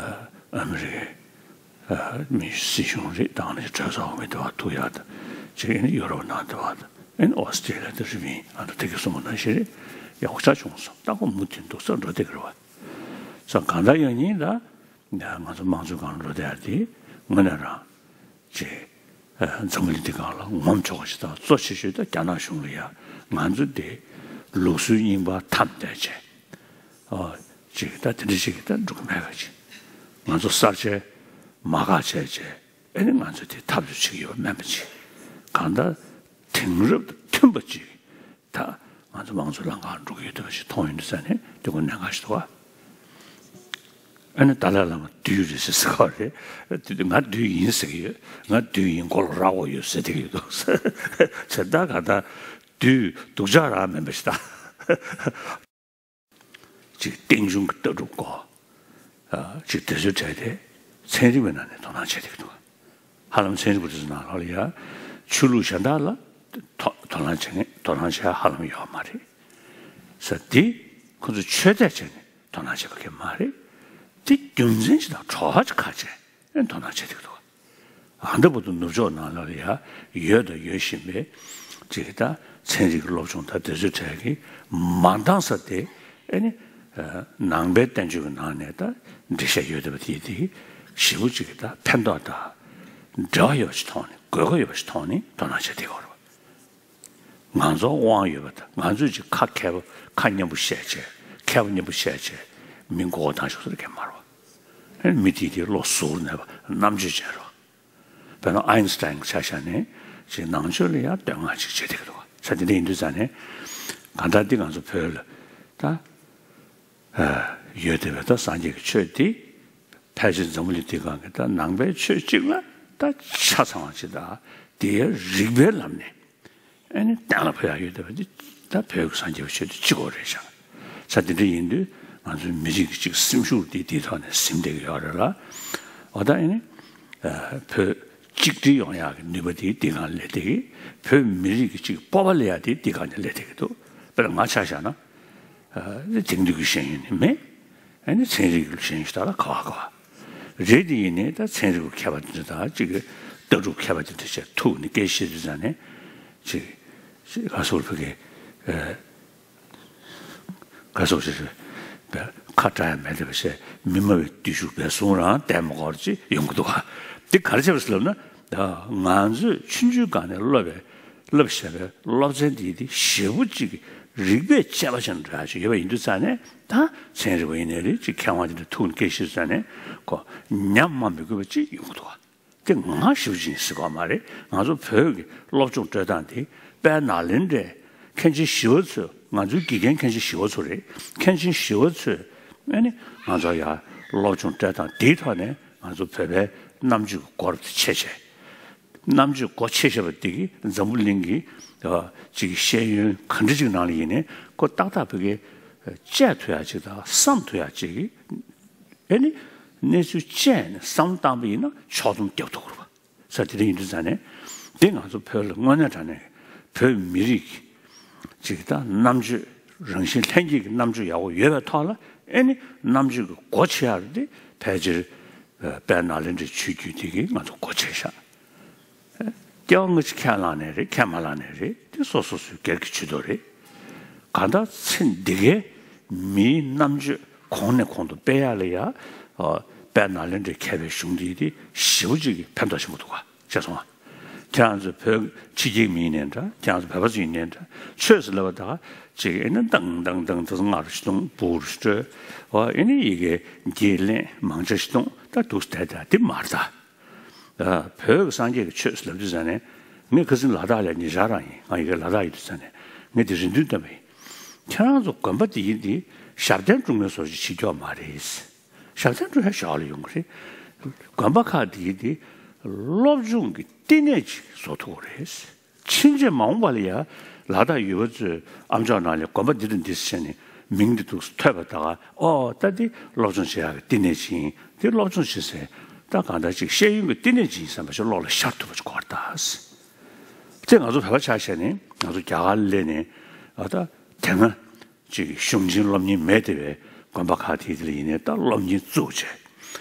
ཨ་མི་རི་ཀའི་ཨ་མི་སྲིད་གཞུང་རེད། དང་ནི་གྲོས་ཚོགས་འོག་མི་དེ་བ་ཐུག་ཡག་དང་ཅིག་ཨ་ནི་ཡུ་རོབ་ནང་དེ་བ་དང་ཨ་ནི་ཨོ་སི་ཀྲི་ལི་ཡ་དང་རི་བིན་ཨ་ནི་དེ་གི་གསུམ་པོ་ནང་བཞིན་རེད། ཡག་ཤ་བྱུང་སོང་། ད་ཁོ་མུ་མཐུད་འདུག་ས་འགྲོ་བསྡད་ཀྱི་རེད་བ། ས་གང་ལྟར་ཡང་ཉིན་ད་ང་ཚོ་དམངས་གཙོའི་སྒང་ལ་འགྲོ་བསྡད་ཡག་དེ་དངོས་གནས་རང་ཅིག་ཨ་འཛམ་བུ་གླིང་འདི་སྒང་ལ་ངོམ་ཆོག་པ་ཞིག་དང་གཙོ་ཆེ་ཤོས་ད་རྒྱ་ནག་གཞུང་ལ་ཡ་ང་ཚོ་འདི་ལུགས་སྲོལ་རྙིང་པ་ཐམས་ཅད་བྱས། ཨོ། ཅིག་ད་དེ་འདྲ་ཞིག་གིས་ད་འགྲུབ་ཀྱི་མེད་པ་ཅིག་ང་ཚོ་གསར་བརྗེ་མ་འགག་བྱས་བྱས་ཨེ་ནི་ང་ཚོས་དེ་འཐབ་རྩོད་བྱེད་ཀྱི་ཡོད་པ་མིན་པ་ཅིག་གང་ལྟར་དེང་རབས་དང་མཐུན་པ་ཅིག་ད་ང་ཚོ་དམངས་གཙོའི་ལམ་ཁར་འགྲོ་གི་ཡོད་འདུག་པ་ཞིག་མཐོང་ཡོང་དུས་ཙང་ནས་དེ་ཁོ་གནད་འགག་ཞིག་འདུག་བ། ཨ་ནི་ཏཱ་ལའི་བླ་མ་བདུད་རེད་ཟེར་ཟེར་ག་རེད། ང་བདུད་ཡིན་ཟེར་གྱི་ཡོད། ང་བདུད་ཡིན། མགོ་ལ་རྭ་བོ་ཡོད་ཟེར་བསྡད་ཀྱི་ཡོད་འདུག་བྱས་ད་ག་ད་བདུད་སྡུག་ཅག་རང་མིན་པ་ཞིག་ད། ཅིག་རྟེན་འབྱུང་གི་ལྟ་གྲུབ་སྐོར། ཨ། ཅིག་དེ་ཚོའི་གྲས་དེ་ཚན་རིག་པའི་ནང་ནས་དོ་སྣང་བྱེད་བསྡད་ཀྱི་འདུག་ཧ་ལམ་ཚན་རིག་པ་དེ་ཚོའི་ནང་ལོགས་ལ་ཡ་ཆོས་ལུགས་གཞན་དག་ལ་དོ་དོ་སྣང་བྱེད་མཁན་དོ་སྣང་བྱེད་ཡ་ཧ་ལམ་ཡོད་མ་རེད། ས་འདི་ཁོ་ཚོས་ཆོས་དད་བྱས་ནས་དོ་སྣང་བྱེད་པ་གང་ཡང་མ་རེད། དེ་རྒྱུ་མཚན་ཅིག་དང་གྲོགས་པ་ཅིག་ཁ་བྱས་ཨེ་དོ་སྣང་བྱེད་ཐུབ་ཀྱི་འདུག་ཨ་འདི་བར་དུ་ནུབ་ཕྱོགས་ནང་ལོགས་ལ་ཡ་ཡོད་དང་ཡོད་བཞིན་པའི་ཅིག་ད་ཚན་རིག་གི་སློབ་སྦྱོང་དང་དེ་ཚོའི་གྲས་ཀྱི་མ་འདང་ས་དེ་ཨེ་ནི་ནང་པའི་བསྟན་བཅོས་ཀྱི་ནང་ནས་ད་འགྲེལ་བཤད་ཡོད་བསྡད་པ་དེ་དེ་ཞེ་པོ་ཅིག་ད་ཕན་ཐོགས་དང་འབྲེལ་བ་ཡོད་པ་ཞིག་མཐོང་ནས་དགོས་མཁོ་ཡོད་པ་ཞིག་མཐོང་ནས་དོ་སྣང་བྱེད་བསྡད་ཡོད་རེད། ང་ཚོ་དབང་ཡོད་པ་དང་ང་ཚོས་ཅིག་ཁ་མཁས་པ་ཁ་སྙན་པོ་བཤད་བྱས་མཁས་པ་སྙན་པོ་བཤད་བྱས་མི་མགོ་སྐོར་བཏང་ཆོག་ས་རེད་མ་རེད་བ། ཨེ་མི་དེ་དེ་བློ་གཟུ་བོར་གནས་པ་རྣམ་དཔྱོད་ཅན་རེད་བ། དཔེར་ན་ཨའིན་སི་ཊའིན་ཆ་བཞག་ནས་ཅིག་ནང་ཆོས་ལ་ཡང་བསྟོད་བསྔགས་ཅིག་བྱེད་བསྡད་ཀྱི་འདུག་བ། ས་དེ་འདྲ་ཡིན་དུས་ཙང་ནས་གང་ལྟར་འདི་ང་ཚོ་བོད་ལ་ད་ཡོད་བསྡད་པའི་ད་སངས་རྒྱས་ཀྱི་ཆོས་འདི་ཕལ་ཆེར་འཛམ་བུ་གླིང་འདིའི་སྒང་གི་ད་ནང་པའི་ཆོས་གཅིག་ལ་ད་ཆ་ཚང་བ་ཅིག་དང་དེའི་རིགས་པའི་ལམ་ནས་ཨེ་ནི་གཏན་ལ་ཕབ་ཡག་ཡོད་བསྡད་པ་འདི་ད་བོད་ཀྱི་སངས་རྒྱས་པའི་ཆོས་འདི་གཅིག་པོ་རེད་ཤག་ས་དེ་འདྲ་ཡིན་དུས་ང་ཚོའི་མི་རིགས་ཀྱི་ཅིག་སེམས་ཤུགས་འདི་འདིའི་ཐོག་ནས་ཟིན་བསྡད་ཀྱི་ཡོད་རེད་ལ། འོ་ད་ཨེ་ནི་བོད་གཅིག་སྒྲིལ་ཡོང་ཡག་གི་ནུས་པ་འདི་འདིའི་སྒང་ལ་སླེབས་བསྡད་ཀྱི། བོད་མི་རིགས་ཀྱི་ཅིག་སྤོབས་པ་སླེབས་ཡག་འདི་འདིའི་སྒང་ནས་སླེབས་བསྡད་ཀྱི་འདུག་དཔེར་ན་ང་ཆ་བཞག་ན། ཨ་དེང་དུས་ཀྱི་ཤེས་ཡོན་ནི་མེད། ཨ་ནི་ཚན་རིག་གི་ཤེས་ཡོན་ཞིག་ད་ལ་ག་བ་ག་བ་རེད། དེ་ཡིན་ནའི་ད་ཚན་རིག་པ་མཁས་པ་དེ་འདྲ་དང་ཅིག་ལྟ་གྲུབ་མཁས་པ་དེ་འདྲ་བྱས་ཐུག་ནས་སྐད་བཤད་དུས་ཙང་ནས་ཅིག་ཅིག་ག་སོགས་ཕ་གི་ཨ་ག་སོགས་ཞིག་ཁ་གྲག་ཡ་མེད་དེ་བ་བྱས་མི་སྨྲ་བའི་བརྟུལ་ཞུགས་པའི་གསུང་རང་བསྟན་མ་དགོས་ཅིག་ཡོང་གི་འདུག་ག་དེ་ག་རེ་བྱས་པ་ཟེར་ལབ་ན་ད་ང་ཚོས་ཆུང་ཆུང་སྒང་ནས་སློབ་པའི་བསླབ་བྱ་བའི་སློབ་ཚན་འདི་དེ་ཞེ་པོ་ཅིག་རིག་པས་དཔྱད་པ་ཅན་འདྲ་ཅིག་ཡོད་པ་ཡིན་དུས་ཙང་ནས་ད་ཚན་རིག་པ་ཡིན་ནའི་རེད། ཅིག་མཁས་དབང་དེ་འདྲ་ཐུག་ནས་སྐད་བཤད་ཙང་ནས་ཁོ་ཉམས་མ་མི་དགོས་པ་ཅིག་ཡོང་གི་འདུག་བ། དེ་ང་ཞེ་པོ་ཅིག་ཡིན་ཟེར་གོ་མ་རེད། ང་ཚོ་བོད་ཀྱི་སློབ་སྦྱོང་སྤྲོད་སྟངས་དེ་དཔལ་ནཱ་ལེནྡྲའི་མཁན་ཆེན་ཞི་བ་འཚོས། ང་ཚོའི་དགེ་རྒན་མཁན་ཆེན་ཞི་བ་འཚོ་རེད། མཁན་ཆེན་ཞི་བ་འཚོས་ཨ་ནི་ང་ཚོ་ཡ་སློབ་སྦྱོང་སྤྲོད་སྟངས་དེའི་ཐོག་ནས་ང་ཚོ་བོད་པའི་རྣམ་དཔྱོད་ཀྱི་སྒོ་རུ་དེ་ཕྱེ་བྱས། རྣམ་དཔྱོད་སྒོ་ཕྱེ་བཞག་པ་འདི་གིས་འཛམ་བུ་གླིང་གི་ཨ་ཅིག་ཤེས་ཡོན་ག་འདྲ་ཅིག་ནང་ལ་ཡིན་ནའི་ཁོ་ཏག་ཏག་བོད་སྐད་དཔྱད་ཐུབ་ཡག་ཅིག་དང་བསམ་ཐུབ་ཡག་ཅིག་གི་ཨ་ནི་གནས་ཚུལ་དཔྱད་ནས་བསམ་བློ་བཏང་པ་ཡིན་ན་ཕྱོགས་བསྡོམས་རྒྱབ་ཐུབ་ཀྱི་རེད་པ། ས་དེ་འདྲ་ཡིན་དུས་ཙང་ནས་དེ་ང་ཚོ་བོད་ལ་དངོས་གནས་དྲང་གནས་བོད་མི་རིགས་ཅིག་དང་རྣམ་དཔྱོད་རང་བཞིན་ལྷན་སྐྱེས་ཀྱི་རྣམ་དཔྱོད་ཡག་པོ་ཡོད་པའི་ཐོག་ལ་ཨ་ནི་རྣམ་དཔྱོད་ཀྱི་སྒོ་ཕྱེ་ཡག་དེ་ཕལ་ཆེར་དཔལ་ནཱ་ལེནྡྲའི་ཆོས་བརྒྱུད་དེ་གིས་ང་ཚོ་སྒོ་ཕྱེ་ཤག་སྐྱེ་བ་སྔ་ཕྱི་ཁས་བླངས་ནས་རེད། ཁས་མ་བླངས་ནས་རེད། དེ་སོ་སོ་སོའི་སྒེར་གྱི་ཇུས་གཏོགས་རེད། གང་ལྟར་ཚེ་འདི་གའི་མིའི་རྣམ་དཔྱོད་གོང་ནས་གོང་དུ་སྤེལ་ཡག་ལ་ཡ་ཨ་དཔལ་ནཱ་ལེནྡྲའི་མཁས་པའི་གཞུང་འདི་དེ་ཞེ་པོ་ཅིག་གིས་ཕན་ཐོགས་ཆེན་པོ་འདུག་ག་ཤེས་སོང་ང་། ཁྱེད་རང་ཚོ་བོད་ཕྱི་རྒྱལ་མི་ཡིན་ནའི་འདྲ། ཁྱེད་རང་ཚོ་བོད་པ་ཚོ་ཡིན་ནའི་འདྲ། ཆོས་ཟེར་ལབ་པ་ད་ཅིག་ཨེ་ན་དང་དང་དང་དེ་ཚོ་སྔ་རུ་ཞིག་གཏོང་། སྦུག་རུ་ཞིག་སྤྲོད། ཨོ་ཨེ་ནི་ཡི་གེ་འགྱེད་ལེན་མང་ཆེ་ཞིག་གཏོང་། ད་འདུག་སེ་བསྡད་བསྡད་དེ་མ་རེད་ད། ཨ་བོད་ཀྱི་སངས་རྒྱས་ཀྱི་ཆོས་ཟེར་ལབ་དུས་ཙང་ནས་ངས་ཁ་སང་ལ་དྭགས་ལ་ཉེ་ཆར་རང་ཡིན། ང་ཡི་གེ་ལ་དྭགས་ཡིན་དུས་ཙང་ནས་ངས་དེ་རེ་འདུན་བཏོན་པ་ཡིན། ཁྱེད་རང་ཚོ་དགོན་པ་དེ་ཡིན་དེ་ཞབས་བརྟན་སྒྲུབ་མཁན་བཟོ་ཅིག་བྱེད་རྒྱུ་མ་རེད། ཞབས་བརྟན་སྒྲུབ་ཡ་ཞོག་ལ་ཡོང་གི་རེད། དགོན་པ་ཁག་དེ་དེ་སློབ་སྦྱོང་གི་བསྟི་གནས་ཅིག་བཟོ་ཐུབ་ཀྱི་རེད། ཕྱིན་ཆད་མ་འོངས་པ་ལ་ཡ་ལ་དྭགས་ཡུལ་པ་ཚོས་ཨ་མཆོག་ནང་ལ་དགོན་པ་འདི་དང་འདི་ཟེར་ནས་མིང་འདི་འདུག་ཐོས་པ་ད་ག་ཨོ་ད་འདི་སློབ་སྦྱོང་བྱེད་ཡག་གི་བསྟི་གནས་ཅིག་ཡིན། འདི་སློབ་སྦྱོང་བྱེད་སའི་ད་གང་ལྟར་ཅིག་ཤེས་ཡོན་གྱི་བསྟི་གནས་ཅིག་ཡིན་བསམ་པ་ཞིག་བློ་ལ་ཤར་ཐུབ་པ་ཅིག་དགོས་པར་ཐལ། དེ་ང་ཚོ་བོད་པ་ཆ་བཞག་ནས་ང་ཚོ་རྒྱ་གར་སླེབས་ནས་ཨ་ད་དེ་སྔ་ཅིག་གཞུང་ཆེན་སློབ་གཉེར་མེད་དེ་བས་དགོན་པ་ཁག་དེ་དེ་ལ་ཡིན་ནའི་ད་སློབ་གཉེར་བཙུགས་བྱས།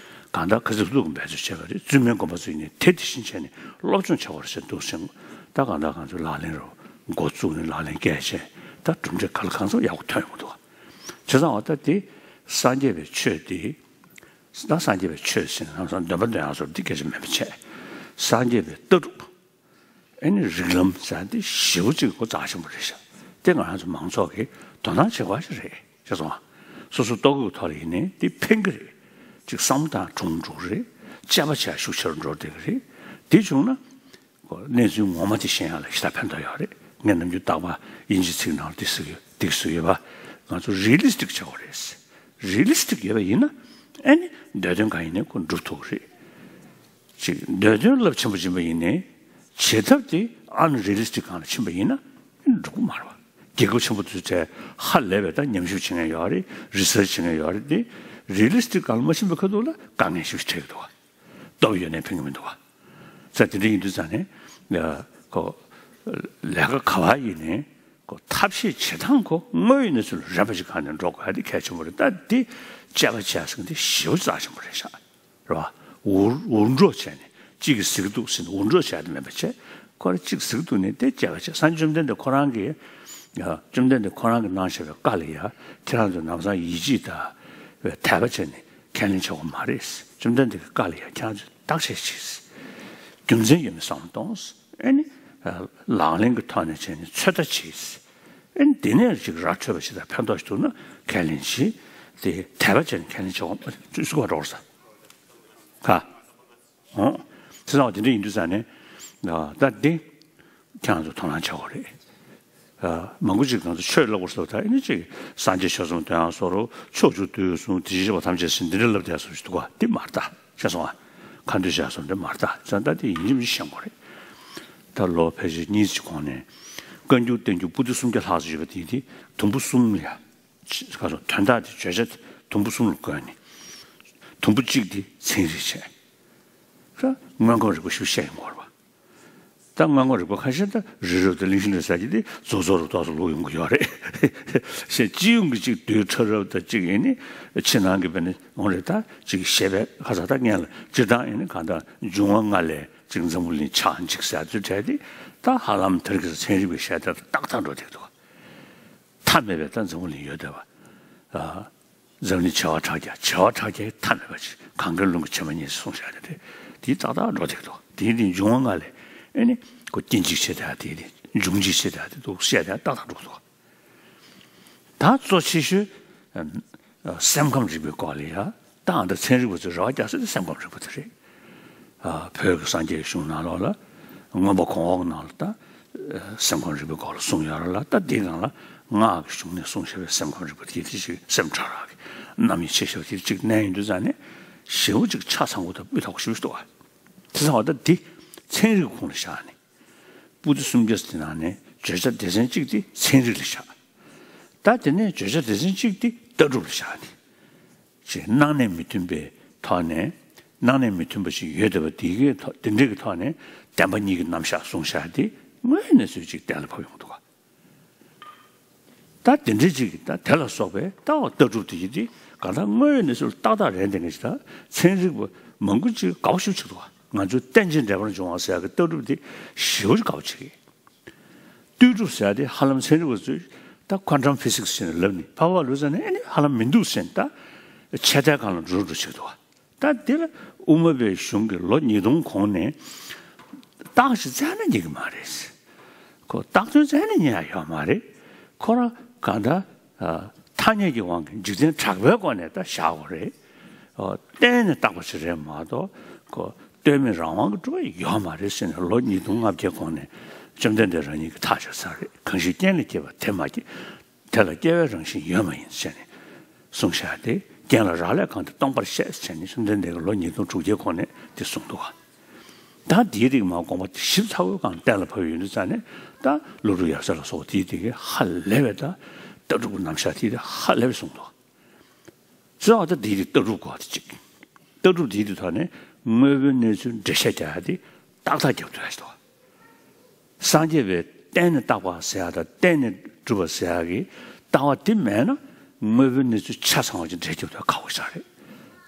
གང་ལྟར་ག་ཚོད་ལུགས་འབད་རྩོལ་བྱས་པ་རེད། བཙུན་མའི་དགོན་པ་ཚོ་ཡིན་ནའི་དེ་དེ་བཞིན་བྱས་ནས་སློབ་སྦྱོང་བྱ་བར་བྱས་འདུག་ཟེར། ད་གང་ལྟར་གང་ཚོད་ལག་ལེན་རུ་འགོ་བཙུགས་ནས་ལག་ལེན་བཀལ་བྱས་ད་གྲུབ་འབྲས་ག་ལ་གང་འཚམ་ཡག་པོ་ཐོན་ཡོང་གི་འདུག་བ། བྱས་ཙང་བ་ད་དེ་སངས་རྒྱས་པའི་ཆོས་དེ་ད་སངས་རྒྱས་པའི་ཆོས་ཟེར་ན་ལམ་སང་འདོན་པ་འདོན་ཡག་སོགས་འདི་སྐད་ཆ་མིན་པ་བྱས། སངས་རྒྱས་པའི་ལྟ་གྲུབ། ཨེ་ནི་རིགས་ལམ་ཟེར་ཡ་འདི་ཞེ་པོ་ཅིག་གོ་རྩ་ཆེན་པོ་རེད་ཤག་དེ་ང་རང་ཚོ་མང་ཚོགས་ཀྱིས་དོ་སྣང་བྱེད་དགོས་ཞིག་རེད་ཤག་སོང་ང་། སོ་སོ་ལྟོ་གོས་ཐོག་ལ་ཡིན་ནའི་འདི་ཕན་གི་རེད། ཅིག་བསམ་བློ་བཏང་གྲུང་འགྲོ་གི་རེད། དཔྱད་པ་བྱེད་ཡ་ཤུགས་ཆེ་རུ་འགྲོ་བསྡད་ཀྱི་རེད། དེ་བྱུང་ན་གོ་གནས་ཚུལ་ངོ་མ་དེ་ཤེས་ཡ་ལ་ཞེ་དྲག་ཕན་ཐོགས་ཡོད་རེད། ངས་ནམ་རྒྱུན་རྟག་པར་དབྱིན་ཇིའི་ཚིག་ནང་ལ་འདི་ཟེར་གི་འདི་ཟེར་གི་ཡོད་པ། ང་ཚོ་རི་ལི་སི་ཊིག་བྱེད་དགོས་རེད། རི་ལི་སི་ཊིག་ཡོད་པ་ཡིན་ན་ཨེ་ནི་འདོད་དོན་གང་ཡིན་ནའི་ཁོ་འགྲུབ་ཐུབ་ཀྱི་རེད། ཅིག་འདོད་དོན་རླབས་ཆེན་པོ་ཡིན་པ་ཡིན་ནའི་བྱེད་ཐབས་དེ་ཨན་རི་ལི་སི་ཊིག་སྒང་ལ་ཕྱིན་པ་ཡིན་ན་འགྲོ་གི་མ་རེད་བ། རྒྱལ་ཁབ་ཆེན་པོ་ཚོའི་གྲས་ཧ་ལས་པའི་ད་ཉམས་ཞིབ་བྱེད་མཁན་ཡོད་རེད། རི་སར་ཆི་བྱེད་མཁན་ཡོད་རེད་དེ། རི་ལི་སི་ཊིག་སྒང་ལ་མ་ཕྱིན་པའི་ཁ་ཐུག་ལ་དཀའ་ངལ་ཞིག་འཕྲད་ཀྱི་འདུག་བ། སྟོབས་ཡོད་ནའི་ཕན་གྱི་མི་འདུག་བ། ས་དེ་འདྲ་ཡིན་དུས་ཙང་ནས་ཁོ་ལས་ཀ་ག་བ་ཡིན་ནའི་ཁོ་ཐབས་ཤེས་བྱེད་སྟངས་ཁོ་དངོས་ཡོད་གནས་ཚུལ་ལ་རན་པ་ཞིག་སྒང་ནས་འགྲོ་དགོས་ཡ་དེ་གལ་ཆེན་པོ་རེད། ད་འདི་དཔྱད་པ་བྱས་ཟིན་དེ་ཞེ་པོ་རྩ་ཆེན་པོ་རེད་ཤག་རེད་བ། འུར་འུར་འགྲོ་བྱས་ནས་གཅིག་གིས་ཟེར་གི་འདུག་ཟེར་ནས་འུར་འགྲོ་བྱས་ཏེ་མེད་པ་བྱས། ཁོ་རང་གཅིག་ཟེར་གི་འདུག་ནས་དེ་དཔྱད་པ་བྱས། སངས་རྒྱས་བཅོམ་ལྡན་འདས་ཁོ་རང་གིས་ཡ་བཅོམ་ལྡན་འདས་ཁོ་རང་གིས་གནང་བཞག་པའི་བཀའ་ལ་ཡ་ཁྱེད་རང་ཚོ་ལམ་སང་ཡིད་ཆེས་དང་དད་པ་བྱས་ནས་ཁས་ལེན་བྱེད་དགོས་མ་རེད། བཅོམ་ལྡན་འདས་ཀྱི་བཀའ་ལ་ཡ་ཁྱེད་རང་ཚོས་བརྟག་དཔྱད་བྱས། རྒྱུ་མཚན་ཡོད་མེད་བསམ་བློ་གཏོང་། ཨེ་ནི་ལག་ལེན་གྱི་ཐོག་ནས་བྱས་ནས་ཚོད་ལྟ་བྱས། ཨེ་ནི་དེ་ནས་ཅིག་ར་འཕྲོད་པ་ཞིག་དང་ཕན་ཐོགས་ཤིག་འདུག་ན་ཁས་ལེན་བྱས། དེ་དད་པ་བྱས་ནས་ཁས་ལེན་བྱེད་དགོས་མ་རེད། ཚུགས་པ་འགྲོ་ས། ཁ། ཨོ། ཚེ་སང་བ་དེ་འདྲ་ཡིན་དུས་ཙང་ནས། ད་འདི། ཁྱེད་རང་ཚོ་དོ་སྣང་བྱ་དགོས་རེད། མང་པོ་ཅིག་ང་ཚོ་ཆོས་བསླབ་དགོས་ཟེར་བ་དང་ཨེ་ནི་ཅིག་སངས་རྒྱས་ཆོས་གསུམ་དོན་ཡང་གསུང་རོགས་ཕྱོགས་བཅུ་དུས་གསུམ་དེ་བཞིན་གཤེགས་པ་ཐམས་ཅད་ཟེར་འདི་འདྲ་བསླབ་བསྡད་སོང་ཞིག་འདུག་ག་འདི་མ་རེད་ད། ཤེས་སོང་ང་། ཁ་འདོན་བྱ་སོང་འདི་མ་རེད་ད། ཙང་ད་འདི་ཡིན་གཅིག་མིན་གཅིག་ཤེས་དགོས་རེད། ད་ལོ་ཕལ་ཆེར་གཉིས་ཀྱི་གོང་ནས་བཀའ་འགྱུར་བསྟན་འགྱུར་པོ་ཏི་སུམ་བརྒྱ་ལྷག་ཙམ་ཡོད་པ་དེ་དེ་དུམ་བུ་གསུམ་ལ་ཡ། ཁ་སོ་དོན་དག་དེ་བརྗོད་བྱ་དེ་དུམ་བུ་གསུམ་ལ་བགོས་ནས། དུམ་བུ་གཅིག་དེ་ཚན་རིག་བྱས། ས་སྔོན་འགོག་རིག་པ་ཞིག་བཤད་ཡོང་གི་རེད་པ། ད་སྔོན་འགོག་རིག་པ་ཁ་ཤས་ད་རི་རབ་དང་གླིང་བཞི་ལ་ཟེར་གྱི་དེ་རྫོགས་རྫོགས་རུ་ཏོག་ཙམ་ལུག་ཡོང་གི་ཡོད་རེད། ཞེས་སྤྱི་ཡོངས་ཀྱི་གཅིག་རྡུལ་ཕྲ་རབ་དང་གཅིག་ཡིན་ནི་ཕྱི་ནང་གི་བས་ནི་འོང་རེད། ད་གཅིག་བཤད་པའི་ཁ་ས་ད་སྔན་ལ་སྤྱིར་བཏང་ཡིན་ནི་གང་ལྟར་འབྱུང་བ་ལྔ་ལས་གཅིག་འཛམ་བུ་གླིང་ཆགས་འཇིག་ཟེར་ཚུལ་བྲལ་ཏེ་ད་ཧ་ལམ་དེར་གྱི་ཚན་རིག་པའི་བཤད་ད་ཏག་ཏག་འགྲོ་བསྡད་འདུག་མཐའ་མེད་པའི་ད་འཛམ་བུ་གླིང་ཡོད་བསྡད་པ། འཛམ་གླིང་བྱེ་བ་ཕྲག་བརྒྱ་བྱེ་བ་ཕྲག་བརྒྱའི་མཐའ་མེད་པ་ཅིག་གངྒཱའི་ཀླུང་གི་བྱེ་མ་སྙེད་ཅེས་གསུངས་བཞག་ནས་དེ་དེའི་ཏག་ཏག་འགྲོ་བསྡད་འདུག་དེའི་སྟེང་འབྱུང་བ་ལྔ་ལས་ཨེ་ནི་ཁོ་སྐྱེ་འཇིག་བྱེད་དེ་དེའི་སྟེང་འབྱུང་འཇིག་བྱེད་དེ་དེ་འདུག་བཤད་དེ་ཏག་ཏག་འགྲོ་འདུག་ད་གཙོ་ཆེ་ཤོས་སེམས་ཁམས་རིག་པའི་སྐོར་ལ་ཡ་ད་ཨ་ད་ཚན་རིག་པ་ཚོས་རེ་བ་རྒྱག་ས་དེ་སེམས་ཁམས་རིག་པ་དེ་རེད། བོད་ཀྱི་སངས་རྒྱས་ཀྱི་གཞུང་ནང་ལོགས་ལ་མངོན་པ་གོང་འོག་ནང་ལ་ད་སེམས་ཁམས་རིག་པའི་སྐོར་ལ་གསུངས་ཡོད་རེད་ལ། ད་འདི་སྒང་ལ་སྔགས་ཀྱི་གཞུང་ནས་གསུངས་བཞག་པའི་སེམས་ཁམས་རིག་པ་དེ་དེ་ཅིག་སེམས་ཕྲ་རགས་ཀྱི་རྣམ་དབྱེ་ཕྱེ་བཞག་པ་དེ་ཅིག་གནས་ཡོང་དུས་ཙང་ནས་ཞེ་པོ་ཅིག་ཆ་ཚང་པོ་དང་སྤུས་དག་པོ་ཞེ་པོ་ཞིག་འདུག་བ། དེ་ཚང་བ་ད་འདི་ཚན་རིག་ཁོངས་ལ་བཞག་ནས་པོ་ཏི་སུམ་བརྒྱ་དེ་ནང་ནས་བརྗོད་བྱ་སྡེ་ཚན་གཅིག་དེ་ཚན་རིག་ལ་བཞག་ད་དེ་ནས་བརྗོད་བྱ་སྡེ་ཚན་གཅིག་དེ་ལྟ་གྲུབ་ལ་བཞག་ནས། ཅེས་སྣང་གནས་མི་མཐུན་པའི་ཐོག་ནས་སྣང་གནས་མི་མཐུན་པ་ཞིག་ཡོད་བསྡད་པ་དེ་གའི་ཐོག་དེ་འདྲའི་གི་ཐོག་ནས་བདེན་པ་གཉིས་ཀྱི་རྣམ་གཞག་གསུངས་བཞག་དེ་དངོས་གནས་ཚུལ་ཅིག་གཏན་ལ་ཕབ་ཡོང་གི་འདུག་ག་ད་དེ་འདྲའི་ཅིག་ད་དེ་ལ་སོགས་པའི་ལྟ་བ་ལྟ་གྲུབ་དེ་ཡིན་དེ་གང་ལྟར་དངོས་ཡོད་གནས་ཚུལ་ཏག་ཏག་རེད་འདི་འདྲ་ཞིག་ད་ཚན་རིག་པ་མང་པོ་ཅིག་དགའ་པོ་ཞེ་པོ་ཅིག་འདུག་ག་ང་ཚོའི་རྟེན་ཅིང་འབྲེལ་པར་འབྱུང་བ་ཟེར་ཡག་གི་ལྟ་གྲུབ་དེ་ཞེ་པོ་ཅིག་དགའ་པོ་བྱེད་ཀྱི། ལྟོས་གྲུབ་ཟེར་ཡ་དེ་ཧ་ལམ་ཚན་རིག་པ་ཚོས་ད་ཁོན་ཊམ་ཕི་སིག་སི་ཟེར་ནས་ལབ་ནས་ཕར་ཕར་ལུས་ཟེར་ནས་ཨེ་ནི་ཧ་ལམ་མི་འདུག་ཟེར་ནས་ད་ཆད་ལྟའི་སྒང་ལ་འགྲོ་འགྲོ་བྱེད་འདུག་ད་དེ་ལ་དབུ་མ་པའི་གཞུང་གིས་ལོ་ཉིས་སྟོང་གོང་ནས་རྟགས་ཤིག་བཙལ་ན་རྙེད་ཀྱི་མ་རེད། ཁོ་རྟགས་ཐུན་བཙལ་ན་རྙེད་ཡ་ཡོད་མ་རེད། ཁོ་རང་གང་ལྟར། ཐ་སྙད་ཀྱི་དབང་གིས་འཇིག་རྟེན་གྲགས་པའི་སྒོ་ནས་ད་བཞག་དགོས་རེད། གཏན་ནས་བཏགས་པ་ཞིག་རེད་མ་གཏོགས་ཁོ་ལྟོས་མེད་རང་དབང་གི་གྲུབ་པ་ཡོད་མ་རེད་ཟེར་ནས་ལོ་ཉིས་སྟོང་ལྔ་བརྒྱའི་གོང་ནས་བཅོམ་ལྡན་འདས་རང་ཉིད་ཀྱིས་ཐག་བཅད་ཚར་རེད། གང་ཞིག་རྐྱེན་ལས་སྐྱེས་པ་དེ་མ་སྐྱེས། དེ་ལ་སྐྱེ་བའི་རང་བཞིན་ཡོད་མ་ཡིན་ཟེར་ནས་གསུངས་བཞག་སྟེ་ རྐྱེན་ལ་རག་ལས་གང་དེ་སྟོང་པར་བཤད་ཟེར་ནས་བཅོམ་ལྡན་འདས་ཀྱིས་ལོ་ཉིས་སྟོང་དྲུག་བརྒྱའི་གོང་ནས་དེ་གསུངས་འདུག་ག། ད་དེའི་རིགས་མ་དགོངས་པ་དེ་ཞིབ་ཚགས་པོའི་སྒང་གཏན་ལ་ཕབ་ཡོང་དུས་ཙང་ནས། ད་ཀླུ་སྒྲུབ་ཡབ་སྲས་ལ་སོགས་དེའི་དེ་གའི་ཧ་ལས་པའི་ད་ལྟ་གྲུབ་ཀྱི་རྣམ་གཞག་དེ་ཧ་ལས་པའི་གསུངས་འདུག། རྩ་བ་ད་དེའི་རིགས་ལྟ་གྲུབ་སྐོར་དེ་གཅིག། ལྟ་གྲུབ་དེའི་དེ་ཐོག་ནས་དངོས་པོའི་གནས་ཚུལ་འགྲེལ་བཤད་རྒྱག་ཡ་དེ་ཏག་ཏག་རྒྱབ་ཐུབ་ཡ་ཞིག་འདུག། སངས་རྒྱས་པའི་བརྟེན་ནས་བཏགས་པ་ཟེར་ཡ་དང་བརྟེན་ནས་གྲུབ་པ་ཟེར་ཡ་གི་ལྟ་བ་དེ་མེད་ན། དངོས་པོའི་གནས་ཚུལ་ཆ་ཚང་བ་ཅིག་འགྲེལ་རྒྱབ་ཐུབ་ཁག་པོ་ཞིག་རེད།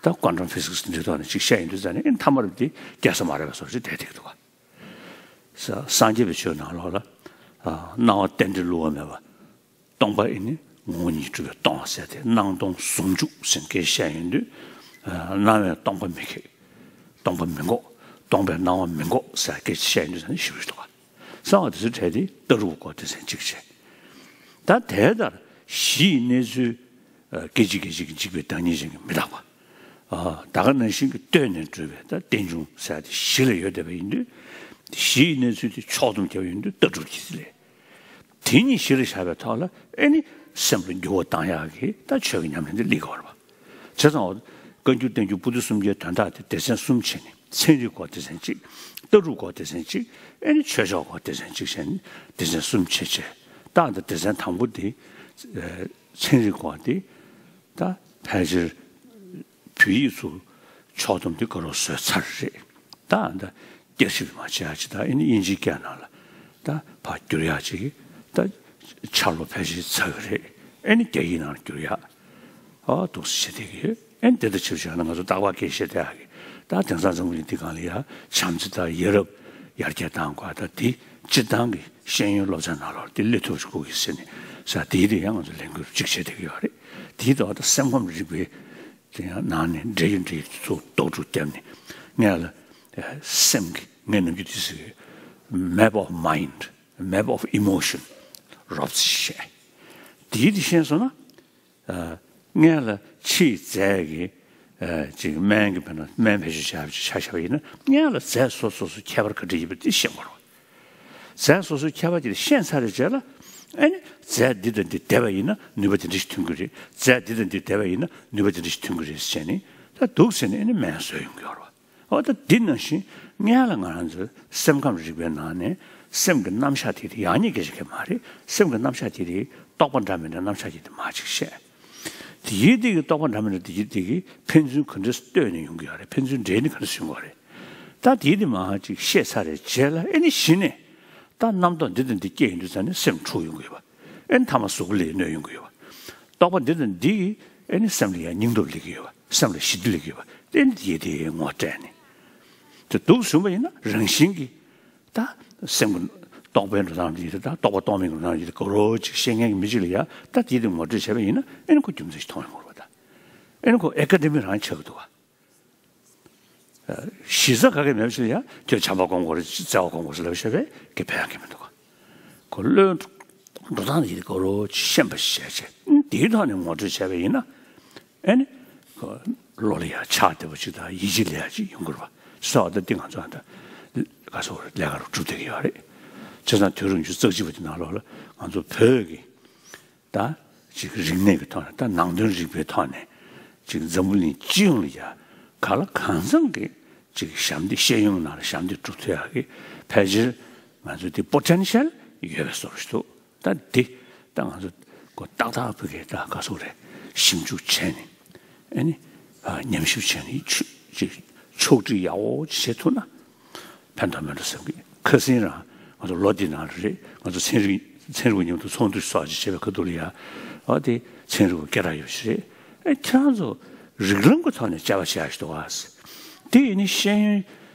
ད་ཀོན་ཊམ་ཕི་སིག་སི་དེ་འདྲའི་ཐོག་ནས་ཅིག་བཤད་ཡོང་དུས་ཙང་ནས། ཨེ་མཐའ་མར་དེ་རྒྱལ་ས་མ་རེད་པ་བཟོ་ཞིག་བསྡད་བསྡད་ཀྱི་འདུག་ག། ས་སངས་རྒྱས་པའི་ཆོས་ནང་ལོགས་ལ། ཨ། སྣང་བ་རྟེན་འབྲེལ་བསླུ་བ་མེད་པ། སྟོང་པ་ཨེ་ནི་ངོ་བོ་ཉིད་གྲུབ་པས་སྟོང་པ་ཟེར་ཏེ། སྣང་སྟོང་ཟུང་འཇུག་ཟེར་སྐད་བཤད་ཡོང་དུས། ཨ། སྣང་བས་སྟོང་པ་མི་ཁེགས། སྟོང་པ་མི་འགོག། སྟོང་པས་སྣང་བ་མི་འགོག་ཟེར་སྐད་བཤད་ཡོང་དུས་ཙང་ནས་ཞིབ་རེ་འདུག་ག། གསང་བ་དེ་ཚོའི་གྲས་དེ་ལྟ་གྲུབ་སྐོར་སྡེ་ཚན་གཅིག་བྱས། ད་དེ་ལྟར་གཞི་ཡི་གནས་ཚུལ། ཨ། སྐད་ཅིག་སྐད་ཅིག་གིས་འཇིག་པའི་བདག་ཉིད་ཅན་གྱི་མི་རྟག་པ། ཨ། ད་ག་ནང་བཞིན་གྱི་ལྟོས་ནས་གྲུབ་པའི་ད་རྟེན་འབྱུང་ཟེར་ཡ་དེ་གཞི་ལ་ཡོད་བསྡད་པ་ཡིན་དུས། གཞི་ཡི་གནས་ཚུལ་དེ་ཕྱོགས་བསྡོམས་བརྒྱབ་པ་ཡིན་དུས་ལྟ་གྲུབ་ཀྱི་ལས། དེ་གཉིས་གཞི་ལ་བཞག་པའི་ཐོག་ལ། ཨེ་ནི་སེམས་ལ་འགྱུར་བ་བཏང་ཡག་གི་ད་ཆོས་ཀྱི་ཉམས་ལེན་དེ་སླེབས་ཀྱི་ཡོད་རེད་པ། བྱས་ཙང་། བཀའ་འགྱུར་བསྟན་འགྱུར་པོ་ཏི་གསུམ་གྱི་དོན་དག་དེ་སྡེ་ཚན་གསུམ་བྱས་ནས། ཚན་རིག་སྐོར་སྡེ་ཚན་གཅིག། ལྟ་གྲུབ་སྐོར་སྡེ་ཚན་གཅིག། ཨེ་ནི་ཆོས་ཕྱོགས་སྐོར་སྡེ་ཚན་གཅིག་བྱས་ནས་སྡེ་ཚན་གསུམ་བྱས་བྱས། ད་ད་སྡེ་ཚན་དང་པོ་དེ། ཨ། ཚན་རིག་སྐོར་དེ་ད་ཕལ་ཆེར་བོད་ཡིག་ཚུར་ཕྱོགས་བསྡོམས་དེ་ག་རེ་བཟོས་ཚར་རེད། ད་ད་བསྐྱར་ཞིབ་མ་བྱས་ཡ་ཅིག། ད་ཨེ་ནི་དབྱིན་ཇིའི་སྐད་ནང་ལ་ད་ཕར་བསྒྱུར་ཡ་ཅིག། ད་འཆར་ལོ་ཕལ་ཆེར་ཚར་གི་རེད། ཨེ་ནི་རྒྱ་ཡིག་ནང་ལ་བསྒྱུར་ཡ། ཨ། འདུག་སེ་བྱེད་བསྡད་ཀྱི་ཡོད། ཨེ་ནི་དེ་ལྟར་ཆེ་བཞག་ན། ང་ཚོ་རྟག་པར་སྐད་བཤད་བསྡད་ཡ་གི། ད་དེང་སང་འཛམ་བུ་གླིང་འདི་སྒང་ལ་ཡ་བྱམས་བརྩེ་དང་ཡ་རབས་ཡར་རྒྱས་བཏང་དགོས། ད་དེ་སྤྱིར་བཏང་གི་ཤེས་ཡོན་སློབ་ཚན་ནང་ལོགས་དེ་སླེབས་ཐུབ་པ་ཞིག་དགོས་ཀྱི་ཟེར་ནས་ཟེར། དེའི་དེ་ཡང་ང་ཚོ་ལས་འགུལ་གཅིག་བྱེད་བསྡད་ཀྱི་ཡོད་རེད། དེའི་ཐོག་ད་སེམས་ཁམས་རིག་པའི་དེ་ཡང་ནང་ནས་འབྲེལ་ཡོད་འབྲེལ་ཡོད་ཚོ་རྡོག་ཕྲུག་བརྒྱབ་ནས། ངས་ལ་སེམས་ཀྱི། ངས་ནམ་རྒྱུན་དུ་ཟེར་གི། map of mind, map of emotion རོབ་ཙམ་བཤད། དེའི་དེ་ཤེས་སོང་ན། ཨ། སྔོན་ལ་ཕྱིའི་རྫས་ཀྱི། ཨ། ཅིག་སྨན་གྱི། དཔེར་ན་སྨན་བེད་སྤྱོད་བྱས་པ་ཆ་བཞག་པ་ཡིན་ན། སྔོན་ལ་རྫས་སོ་སོ་སོ་སོའི་ཁྱད་པར་ག་འདྲ་ཡིན་པ་དེ་ཤེས་དགོས་རེད། རྫས་སོ་སོའི་ཁྱད་པར་དེ་ཤེས་ཚར་བའི་རྗེས་ལ། ཨ་ནི་རྫས་འདི་དང་འདི་བསྡེབས་པ་ཡིན་ན་ནུས་པ་དེ་འདྲ་ཞིག་ཐོན་གྱི་རེད། རྫས་འདི་དང་འདི་བསྡེབས་པ་ཡིན་ན་ནུས་པ་དེ་འདྲ་ཞིག་ཐོན་གྱི་རེད་ཟེར་ནས། ད་འདུག་ཟེར་ནས་ཨ་ནི་སྨན་བཟོས་ཡོང་གི་ཡོད་རེད་པ། འོ། ད་འདི་ནང་བཞིན་སྔོན་ལ་ང་རང་ཚོའི་སེམས་ཁམས་རིག་པའི་ནང་ནས་སེམས་ཀྱི་རྣམ་གཞག་དེ་དེ་ཡག་ཉེས་སྐད་ཆ་གང་ཡང་མ་རེད། སེམས་ཀྱི་རྣམ་གཞག་དེ་དེ་རྟོག་པ་འདྲ་མི་འདྲ་རྣམ་གཞག་དེ་དེ་མར་ཅིག་བཤད། དེའི་དེ་གི་རྟོག་པ་འདྲ་མི་འདྲ་དེ་གི་དེ་གི་ཕན་ཚུན་ག་འདྲས་ལྟོས་ནས་ཡོང་གི་ཡོད་རེད། ཕན་ཚུན་འབྲེལ་ནས་ག་འདྲས་ཡོང་གི་ཡོད་རེད། ད་དེའི་དེ་མར་ཅིག་བཤད་ཚར་བའི་རྗེས་ལ། ཨེ་ནི་གཞི་ནས་ད་རྣམ་རྟོག་འདི་དང་འདི་སྐྱེས་ཡོང་དུས་ཙང་ནས་སེམས་འཁྲུག་ཡོང་གི་ཡོད་པ། ཨེ་ནི་མཐའ་མ་གཟུགས་པོ་ལ་གནོད་ཡོང་གི་ཡོད་པ། རྟོག་པ་འདི་དང་འདི་གིས་ཨེ་ནི་སེམས་ལ་ཡང་སྙིང་སྟོབས་སླེབས་ཀྱི་ཡོད་པ། སེམས་ལ་ཞི་བདེ་སླེབས་ཀྱི་ཡོད་པ། ཨེ་ནི་དེ་དེ་ངོ་སྤྲད་ནས། དེ་འདུག་བཟུང་བ་ཡིན་ན། རང་བཞིན་གྱིས་ད་སེམས་ཀྱི་རྟོག་པའི་འགྲོ་སྟངས་དེ། ད་རྟོག་པ་རྟོག་མེད་ཀྱི་འགྲོ་སྟངས་དེ་ག་རེ་ཅིག་ཤེས་མཁན་གྱི་མི་གཅིག་ལ་ཡ། ད་དེ་དེ་ངོ་སྤྲོད་བྱས་པ་ཡིན་ན། ཨེ་ནི་ཁོ་རྒྱུ་མཚན་ཞིག་མཐོང་ཡོང་གི་རེད་པ། ད་ཨེ་ནི་ཁོ་ཨེ་ཀ་ཌེ་མི་རང་ཆགས་ཀྱི་འདུག་པ། གཞི་རྩ་ག་གེ་མེད་པ་ཞིག་ལ་ཡ། ཁྱོད་བྱམས་པ་སྒོམ་དགོས་རེད། བརྩེ་བ་སྒོམ་དགོས་ཟེར་ལབ་བྱས་པས་ཀྱི་ཕན་ཡོན་གང་ཡང་མི་འདུག་ག། ཁོ་བློའི་འགྲོ་སྟངས་དེ་ག་རེ་ཅིག་ཤེས་པ་ཞིག་བྱས་བྱས། དེའི་ཐོག་ནས་ངོ་སྤྲོད་བྱས་པ་ཡིན་ན། ཨེ་ནི་ཁོ་བློ་ལ་ཡ་ཆགས་བདེ་པོ་ཅིག་དང་ཡིད་ཆེས་ལ་ཡ་ཅིག་ཡོང་གི་རེད་པ། སོ། ད་འདི་ང་ཚོ་ཨ་ད་ག་ཚོད་ལས་ཀ་རུ་གྲུབ་བསྡད་ཀྱི་ཡོད་རེད། བྱས་ཙང་དུས་རབས་ཉི་ཤུ་རྩ་གཅིག་པ་འདི་ནང་ལོགས་ལ་ང་ཚོ་བོད་ཀྱི་ད་ཅིག་རིག་གནས་ཀྱི་ཐོག་ནས། ད་ནང་དོན་རིག་པའི་ཐོག་ནས་ཅིག་འཛམ་བུ་གླིང་སྤྱི་ཡོངས་ལ་ཡ་གང་ལ་གང་འཚམ་གྱི་ཅིག་ཞབས་འདེགས། ཤེས་ཡོན་ནང་ལ་ཞབས་འདེགས་སྒྲུབ་ཐུབ་ཡག་གི་ཕལ་ཆེར་ང་ཚོ་དེ་པོ་ཊེན་ཤལ་ཡོད་པའི་བཟོ་འདྲ་ཞིག་འདུག། ད་འདི་ད་ང་ཚོ་ཁོ་ཏག་ཏག་བོད་སྐད་ད་ག་ཚོད་རེད། ཞིབ་འཇུག་བྱས་ནས། ཨེ་ནི། ཨ། ཉམས་ཞིབ་བྱས་ནས་ཕྱོགས་ཅིག་ཕྱོགས་སྒྲིག་ཡག་པོ་ཅིག་བྱེད་ཐུབ་ན་ཕན་ཐོགས་མེད་འགྲོ་བསམ་གི། ཁ་སང་རང་ང་ཚོ་ལོ་འདི་ནང་ལ་རེད། ང་ཚོ་ཚན་རིག་ཚན་རིག་པ་མཉམ་དུ་ཚོགས་འདུ་སོགས་ཅིག་བྱས་པའི་ཁ་ཐུག་ལ་ཡ། ཨ། དེ་ཚན་རིག་པ་སྐད་གྲགས་ཡོད་པ་ཞིག་རེད། ཨེ། ཁྱེད་རང་ཚོ་རིགས་ལམ་གྱི་ཐོག་ནས་དཔྱད་པ་བྱེད་ཡག་ཞིག་འདུག་ག། དེ་ཡིན་ནའི་ཤེས་ཡོན།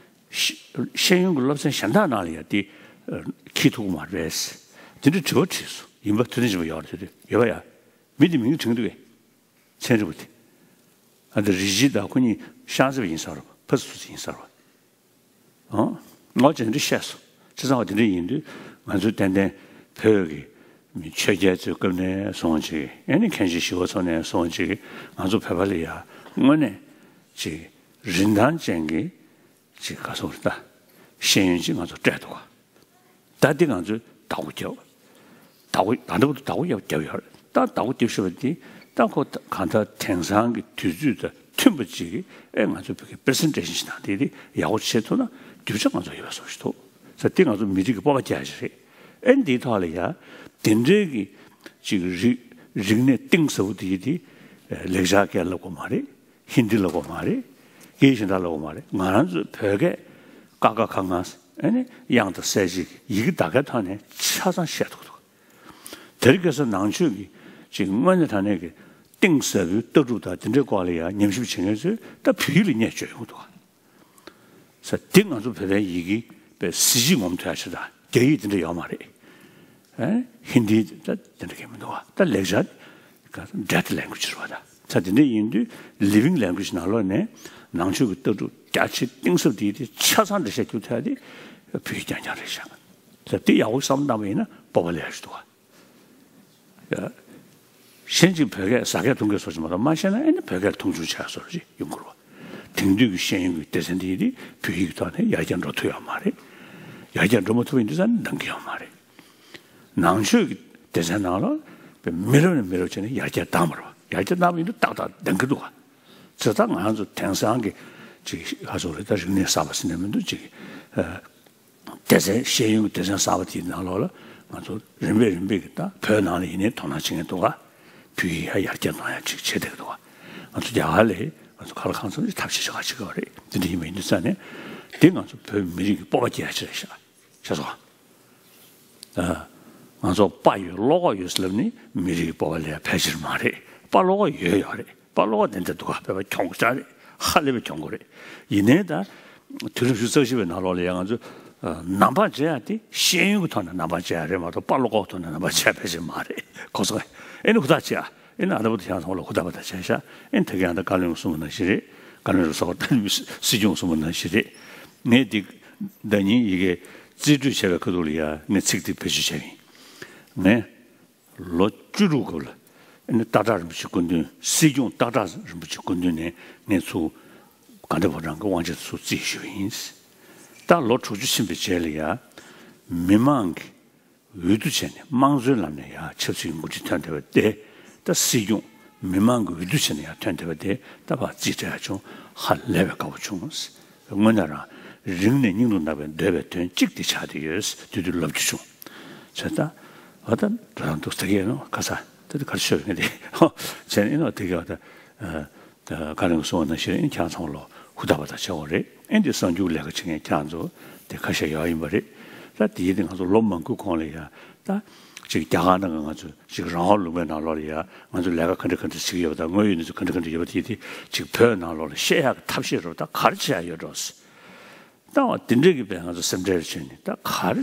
ཤེས་ཤེས་ཡོན་གྱི་སློབ་ཚན་གཞན་དག་ནང་ལ་ཡ་དེ་འཁྱེར་ཐུབ་ཀྱི་མ་རེད། དེ་འདྲའི་དྲི་བ་དྲིས་སོང་། ཡིན་པ། ཐུབ་བསྟན་ཆེན་པོ་ཡོད་རེད། དེ་ཡོད་པ་ཡ། མི་དེ་མིང་དྲན་གྱི་འདུག་གས། ཚན་རིག་པ་དེ། ཨ། ད་རི་ཇི་དང་ཁོ་གཉིས་ཤང་ཚ་པ་ཡིན་ས་རེད་པ། ཕ་སུ་སུ་ཡིན་ས་རེད་པ། ཨང་། ངོ་ཅན་འདི་བཤད་སོང་། བྱས་ཙང་བ་དེ་འདྲ་ཡིན་དུས་ང་ཚོས་ཏན་ཏན་བོད་ཀྱི་མི་ཆོས་རྒྱལ་ཚོའི་སྐབས་ནས་བཟུང་ཅིག། ཨེ་ནི་མཁན་ཆེན་ཞི་བ་འཚོ་ནས་བཟུང་ཅིག། ང་ཚོ་བོད་པ་ལ་ཡ་དངོས་གནས་ཅིག་རིན་ཐང་ཅན་གྱི་ཅིག་ག་ཚོད་རེད། ད་ཤེས་ཡོན་ཅིག་ང་ཚོ་སྤྲད་འདུག་ག། ད་འདི་ང་ཚོས་བདག་པོ་རྒྱབ། བདག་པོ། ད་ལྟ་བར་དུ་བདག་པོ་རྒྱབ་རྒྱབ་ཡོད་རེད། ད་བདག་པོ་རྒྱབ་ཤེས་པ་འདི་ ད་ཁོ་གང་ལྟར་དེང་སང་གི་དུས་ཚོད་དང་མཐུན་པ་ཅིག་གི་ཨེ་ང་ཚོ་བོད་སྐད་པི་རི་སེན་ཊེ་ཤན་ཞིག་དང་དེ་དེ་ཡག་པོ་བྱེད་ཐུབ་ན་རྒྱུ་ཆ་ང་ཚོ་ཡོད་པ་བཟོ་ཞིག་འདུག་ས། དེ་ང་ཚོ་མི་རིགས་ཀྱི་སྤོབས་པ་རྒྱག་ཡ་ཞིག་རེད། ཨེ་འདིའི་ཐོག་ལ་ཡ་དེ་འདྲའི་གི་ཅིག་རིག་རིག་གནས་གཏིང་ཟབ་པོ་དེ་དེ་ལེགས་སྦྱར་སྐད་ལབ་དགོས་མ་རེད། ཧིན་དི་ལབ་དགོས་མ་རེད། སྐད་ཡིག་གཞན་དག་ལབ་དགོས་མ་རེད། ང་རང་ཚོའི་བོད་སྐད་ཀ་ཁ་ག་ང་ཨེ་ནི་དབྱངས་དང་གསལ་བྱེད་ཀྱི་ཡི་གེ་དག་གའི་ཐོག་ནས་ཆ་ཚང་བཤད་ཐུབ་འདུག་དེར་ཁ་སང་ནང་ཆོས་ཀྱི་ཅིག་དངོས་གནས་དྲང་གནས་ཀྱི་གཏིང་ཟབ་པོའི་ལྟ་གྲུབ་དང་དེ་འདྲའི་སྐོར་ལ་ཡང་ཉམས་ཞིབ་བྱེད་མཁན་ཚོས་ད་བོད་ཡིག་ལ་བརྙས་བཅོས་ཡོང་གི་འདུག་ག་ས། དེ་ང་ཚོ་བོད་པའི་ཡི་གེ་པའི་གཟི་བརྗིད་ངོམ་ཐུབ་ཡ་ཞིག་དང་རྒྱ་ཡིག་དེ་འདྲ་ཡོད་མ་རེད། ཨེ་ཧིན་དི་ད་དེ་འདྲ་གི་མི་འདུག་ག་ད་ལེགས་སྦྱར་dead language་རེད་པ། ད་ས་དེ་འདྲ་ཡིན་དུས་living language་ནང་ལོགས་ནས་ནང་ཆོས་ཀྱི་ལྟ་གྲུབ་རྒྱ་ཆེ་གཏིང་ཟབ་དེ་དེ་ཆ་ཚང་འགྲེལ་བཤད་རྒྱུ་ཐོག་དེ་བོད་ཡིག་རྐྱང་རྐྱང་རེད་ཤག་ས་དེ་ཡག་པོ་བསམ་བློ་བཏང་བ་ཡིན་ན་སྤོབས་པ་སླེབས་ཡ་ཞིག་འདུག་ག་ཡ། གཞན་གྱིས་བོད་སྐད་ཟ་སྐད་འཐུང་སྐད་སོགས་ཀྱི་མ་གཏོགས་མ་ཤེས་ན་ཨེ་ནི་བོད་སྐད་མཐོང་ཆུང་བྱས་སོགས་ཅིག་ཡོང་གི་རེད་པ། དེང་དུས་ཀྱི་ཤེས་ཡོན་གྱི་སྡེ་ཚན་འདི་ཡིས་བོད་ཡིག་གི་ཐོག་ནས་ཡར་རྒྱས་འགྲོ་ཐུབ་ཡོད་མ་རེད། ཡར་རྒྱས་འགྲོ་མ་ཐུབ་པ་ཡིན་དུས་ཙང་ནས་འདང་གི་ཡོད་མ་རེད། ནང་ཆོས་ཀྱི་སྡེ་ཚན་ནང་ལ་མི་རབས་ནས་མི་རབས་བྱས་ནས་ཡར་རྒྱས་བཏང་བ་རེད་པ། ཡར་རྒྱས་བཏང་བ་ཡིན་དུས་ཏག་ཏག་འདང་གི་འདུག་ག་བྱས་ཙང་ང་རང་ཚོ་དེང་སང་གི་ཅིག་ཧ་སོ་རེད། ད་རིག་གནས་གསར་པ་ཟེར་ནས་མི་འདུག་ཅིག་སྡེ་ཚན་ཤེས་ཡོན་གྱི་སྡེ་ཚན་གསར་པ་དེའི་ནང་ལོགས་ལ་ང་ཚོ་རིམ་པས་རིམ་པས་ཀྱིས་ད་བོད་ནང་ལ་ཡིན་ནའི་དོ་སྣང་བྱེད་མཁན་འདུག་ག་བོད་ཡིག་ཧ་ཡར་རྒྱས་གཏོང་ཡ་ཅིག་བྱེད་བསྡད་ཀྱི་འདུག་ག་ང་ཚོ་རྒྱ་གར་ལ་ང་ཚོ་ག་ལ་གང་འཚམ་ཅིག་ཐབས་ཤེས་བྱེད་ག་བྱེད་ཀྱི་ཡོད་རེད། འདི་འདྲ་ཡིན་པ་ཡིན་དུས་ཙང་ནས་འདི་ང་ཚོ་བོད་མི་རིགས་ཀྱི་སྤོབས་པ་སྐྱེ་ཡ་ཅིག་རེད་ཤག་ཤེས་སོང་ཨ། ང་ཚོ་དཔའ་ཡོད་བློ་ཁོག་ཡོད་ཟེར་ལབ་ནི་མི་རིགས་ཀྱི་སྤོབས་པ་ལས་ཕལ་ཆེར་མ་རེད། དཔའ་བློ་ཁོག་ཡོད་ཡོད་རེད། དཔའ་བློ་ཁོག་ལྡན་ལྡན་འདུག་ག་བོད་པ་གྱོང་ཆག་རེད། ཧ་ལས་པའི་གྱོང་གོ་རེད། ཡིན་ནའི་ད་དུས་རབས་ཉི་ཤུ་རྩ་བཞི་པའི་ནང་ལོགས་ལ་ཡང་ང་ཚོ་ཨ་ནང་པ་བྱེད་ཡ་དེ་ཤེས་ཡོན་གྱི་ཐོག་ནས་ནང་པ་བྱེད་ཡ་རེད་མ་གཏོགས་དཔའ་བློ་ཁོག་ཐོག་ནས་ནང་པ་བྱེད་ཡ་ཕལ་ཆེར་མ་རེད། གོ་སོང་ངས། ཨེ་ནི་ཧུར་ཐག་བྱེད་ཡ། ཨེ་ནི་ཨ་ད་བུ་དེ་ཁྱེད་རང་ཚང་མ་ལ་ཧུར་ཐག་པ་ད་བྱས་ཤག་ཨེ་ནི་ད་གིན་ཨ་ད་བཀའ་བློན་གསུངས་པ་ནང་བཞིན་རེད། བཀའ་བློན་རུ་སོགས་ད་སྲིད་སྐྱོང་གསུངས་པ་ནང་བཞིན་རེད། ངས་འདི་ཟླ་ཉིན་ཡི་གེ་རྩིས་སྤྲོད་བྱས་པའི་ཁ་ཐུག་ལ་ཡ་ངས་ཚིག་འདི་བེད་སྤྱོད་བྱས་པ་ཡིན། ངས་ལོ་བཅུ་དྲུག་སྐབས་ལ་ཨེ་ནི་སྟག་བྲག་རིན་པོ་ཆེ་སྐུ་མདུན་སྲིད་སྐྱོང་སྟག་བྲག་རིན་པོ་ཆེ་སྐུ་མདུན་ནས་ངས་ཚུར་དགའ་ལྡན་ཕོ་བྲང་གི་དབང་ཆེན་ཚུར་རྩིས་ཞུས་པ་ཡིན། ད་ལོ་དྲུག་ཅུ་ཕྱིན་པའི་རྗེས་ལ་ཡ་མི་མང་གི་འོས་བསྡུ་བྱས་ནས་དམངས་གཙོའི་ལམ་ནས་ཡང་ཆབ་སྲིད་ཀྱི་འགོ་ཁྲིད་ཐོན་བསྡད་པ་དེ་ད་སྲིད་སྐྱོང་མི་མང་གི་འོས་བསྡུ་བྱས་ནས་ཡང་ཐོན་བསྡད་པ་དེ་ད་ཕར་རྩིས་སྤྲད་ཡག་བྱུང་། ཧ་ལས་པའི་དགའ་པོ་བྱུང་། དངོས་གནས་རང་རིང་ནས་སྙིང་དུ་ནག་པའི་འདོད་པའི་དོན་གཅིག་དེ་ཆགས་བསྡད་ཡོད། དེ་དུས་ལབ་རྒྱུ་བྱུང་། བྱས་ད་ཨ་ད་དོ་རང་འདུག་ད་གས་ནོ་ཁ་ས་ད་དེ་གར་ཤོད་ངས་དེ་བྱས་ནས་ཨེ་ནོ་དེ་གས་ཨ་ད། ད་བཀའ་བློན་གྱིས་གསུངས་པ་ནང་བཞིན་ཁྱེད་རང་ཚང་མ་ལོ་ཧུར་ཐག་པ་དང་བྱེད་དགོས་རེད། ཨེ་འདི་གསར་འགྱུར་ལས་ཀ་བྱེད་མཁན་ཁྱེད་རང་ཚོ་དེ་ཁ་ཤས་ཡོད་ཡིན་པ་རེད། ད་དེ་ཡིན་དེ་ང་ཚོ་ལོ་མང་པོའི་གོང་ལ་ཡ་ད་ཅིག་རྒྱ་གར་ནང་གི་ང་ཚོ་ཅིག་རང་དབང་ལུང་པའི་ནང་ལོགས་ལ་ཡ་ང་ཚོ་ལས་ཀ་ག་འདྲ་ག་འདྲ་བྱེད་ཀྱི་ཡོད་པ་དང་དངོས་ཡོད་གནས་ཚུལ་ག་འདྲ་ག་འདྲ་ཡོད་པ་དེ་དེ་ཅིག་བོད་ནང་ལོགས་ལ་བཤད་ཡག་གི་ཐབས་ཤེས་རོགས་ད་ག་རེ་བྱེད་ཡག་ཡོད་འགྲོ། ད་བ་དེ་འདྲས་ཀྱི་བས་ང་ཚོ་སེམས་ཁྲལ་བྱས་ནས་ད་ག་རེ་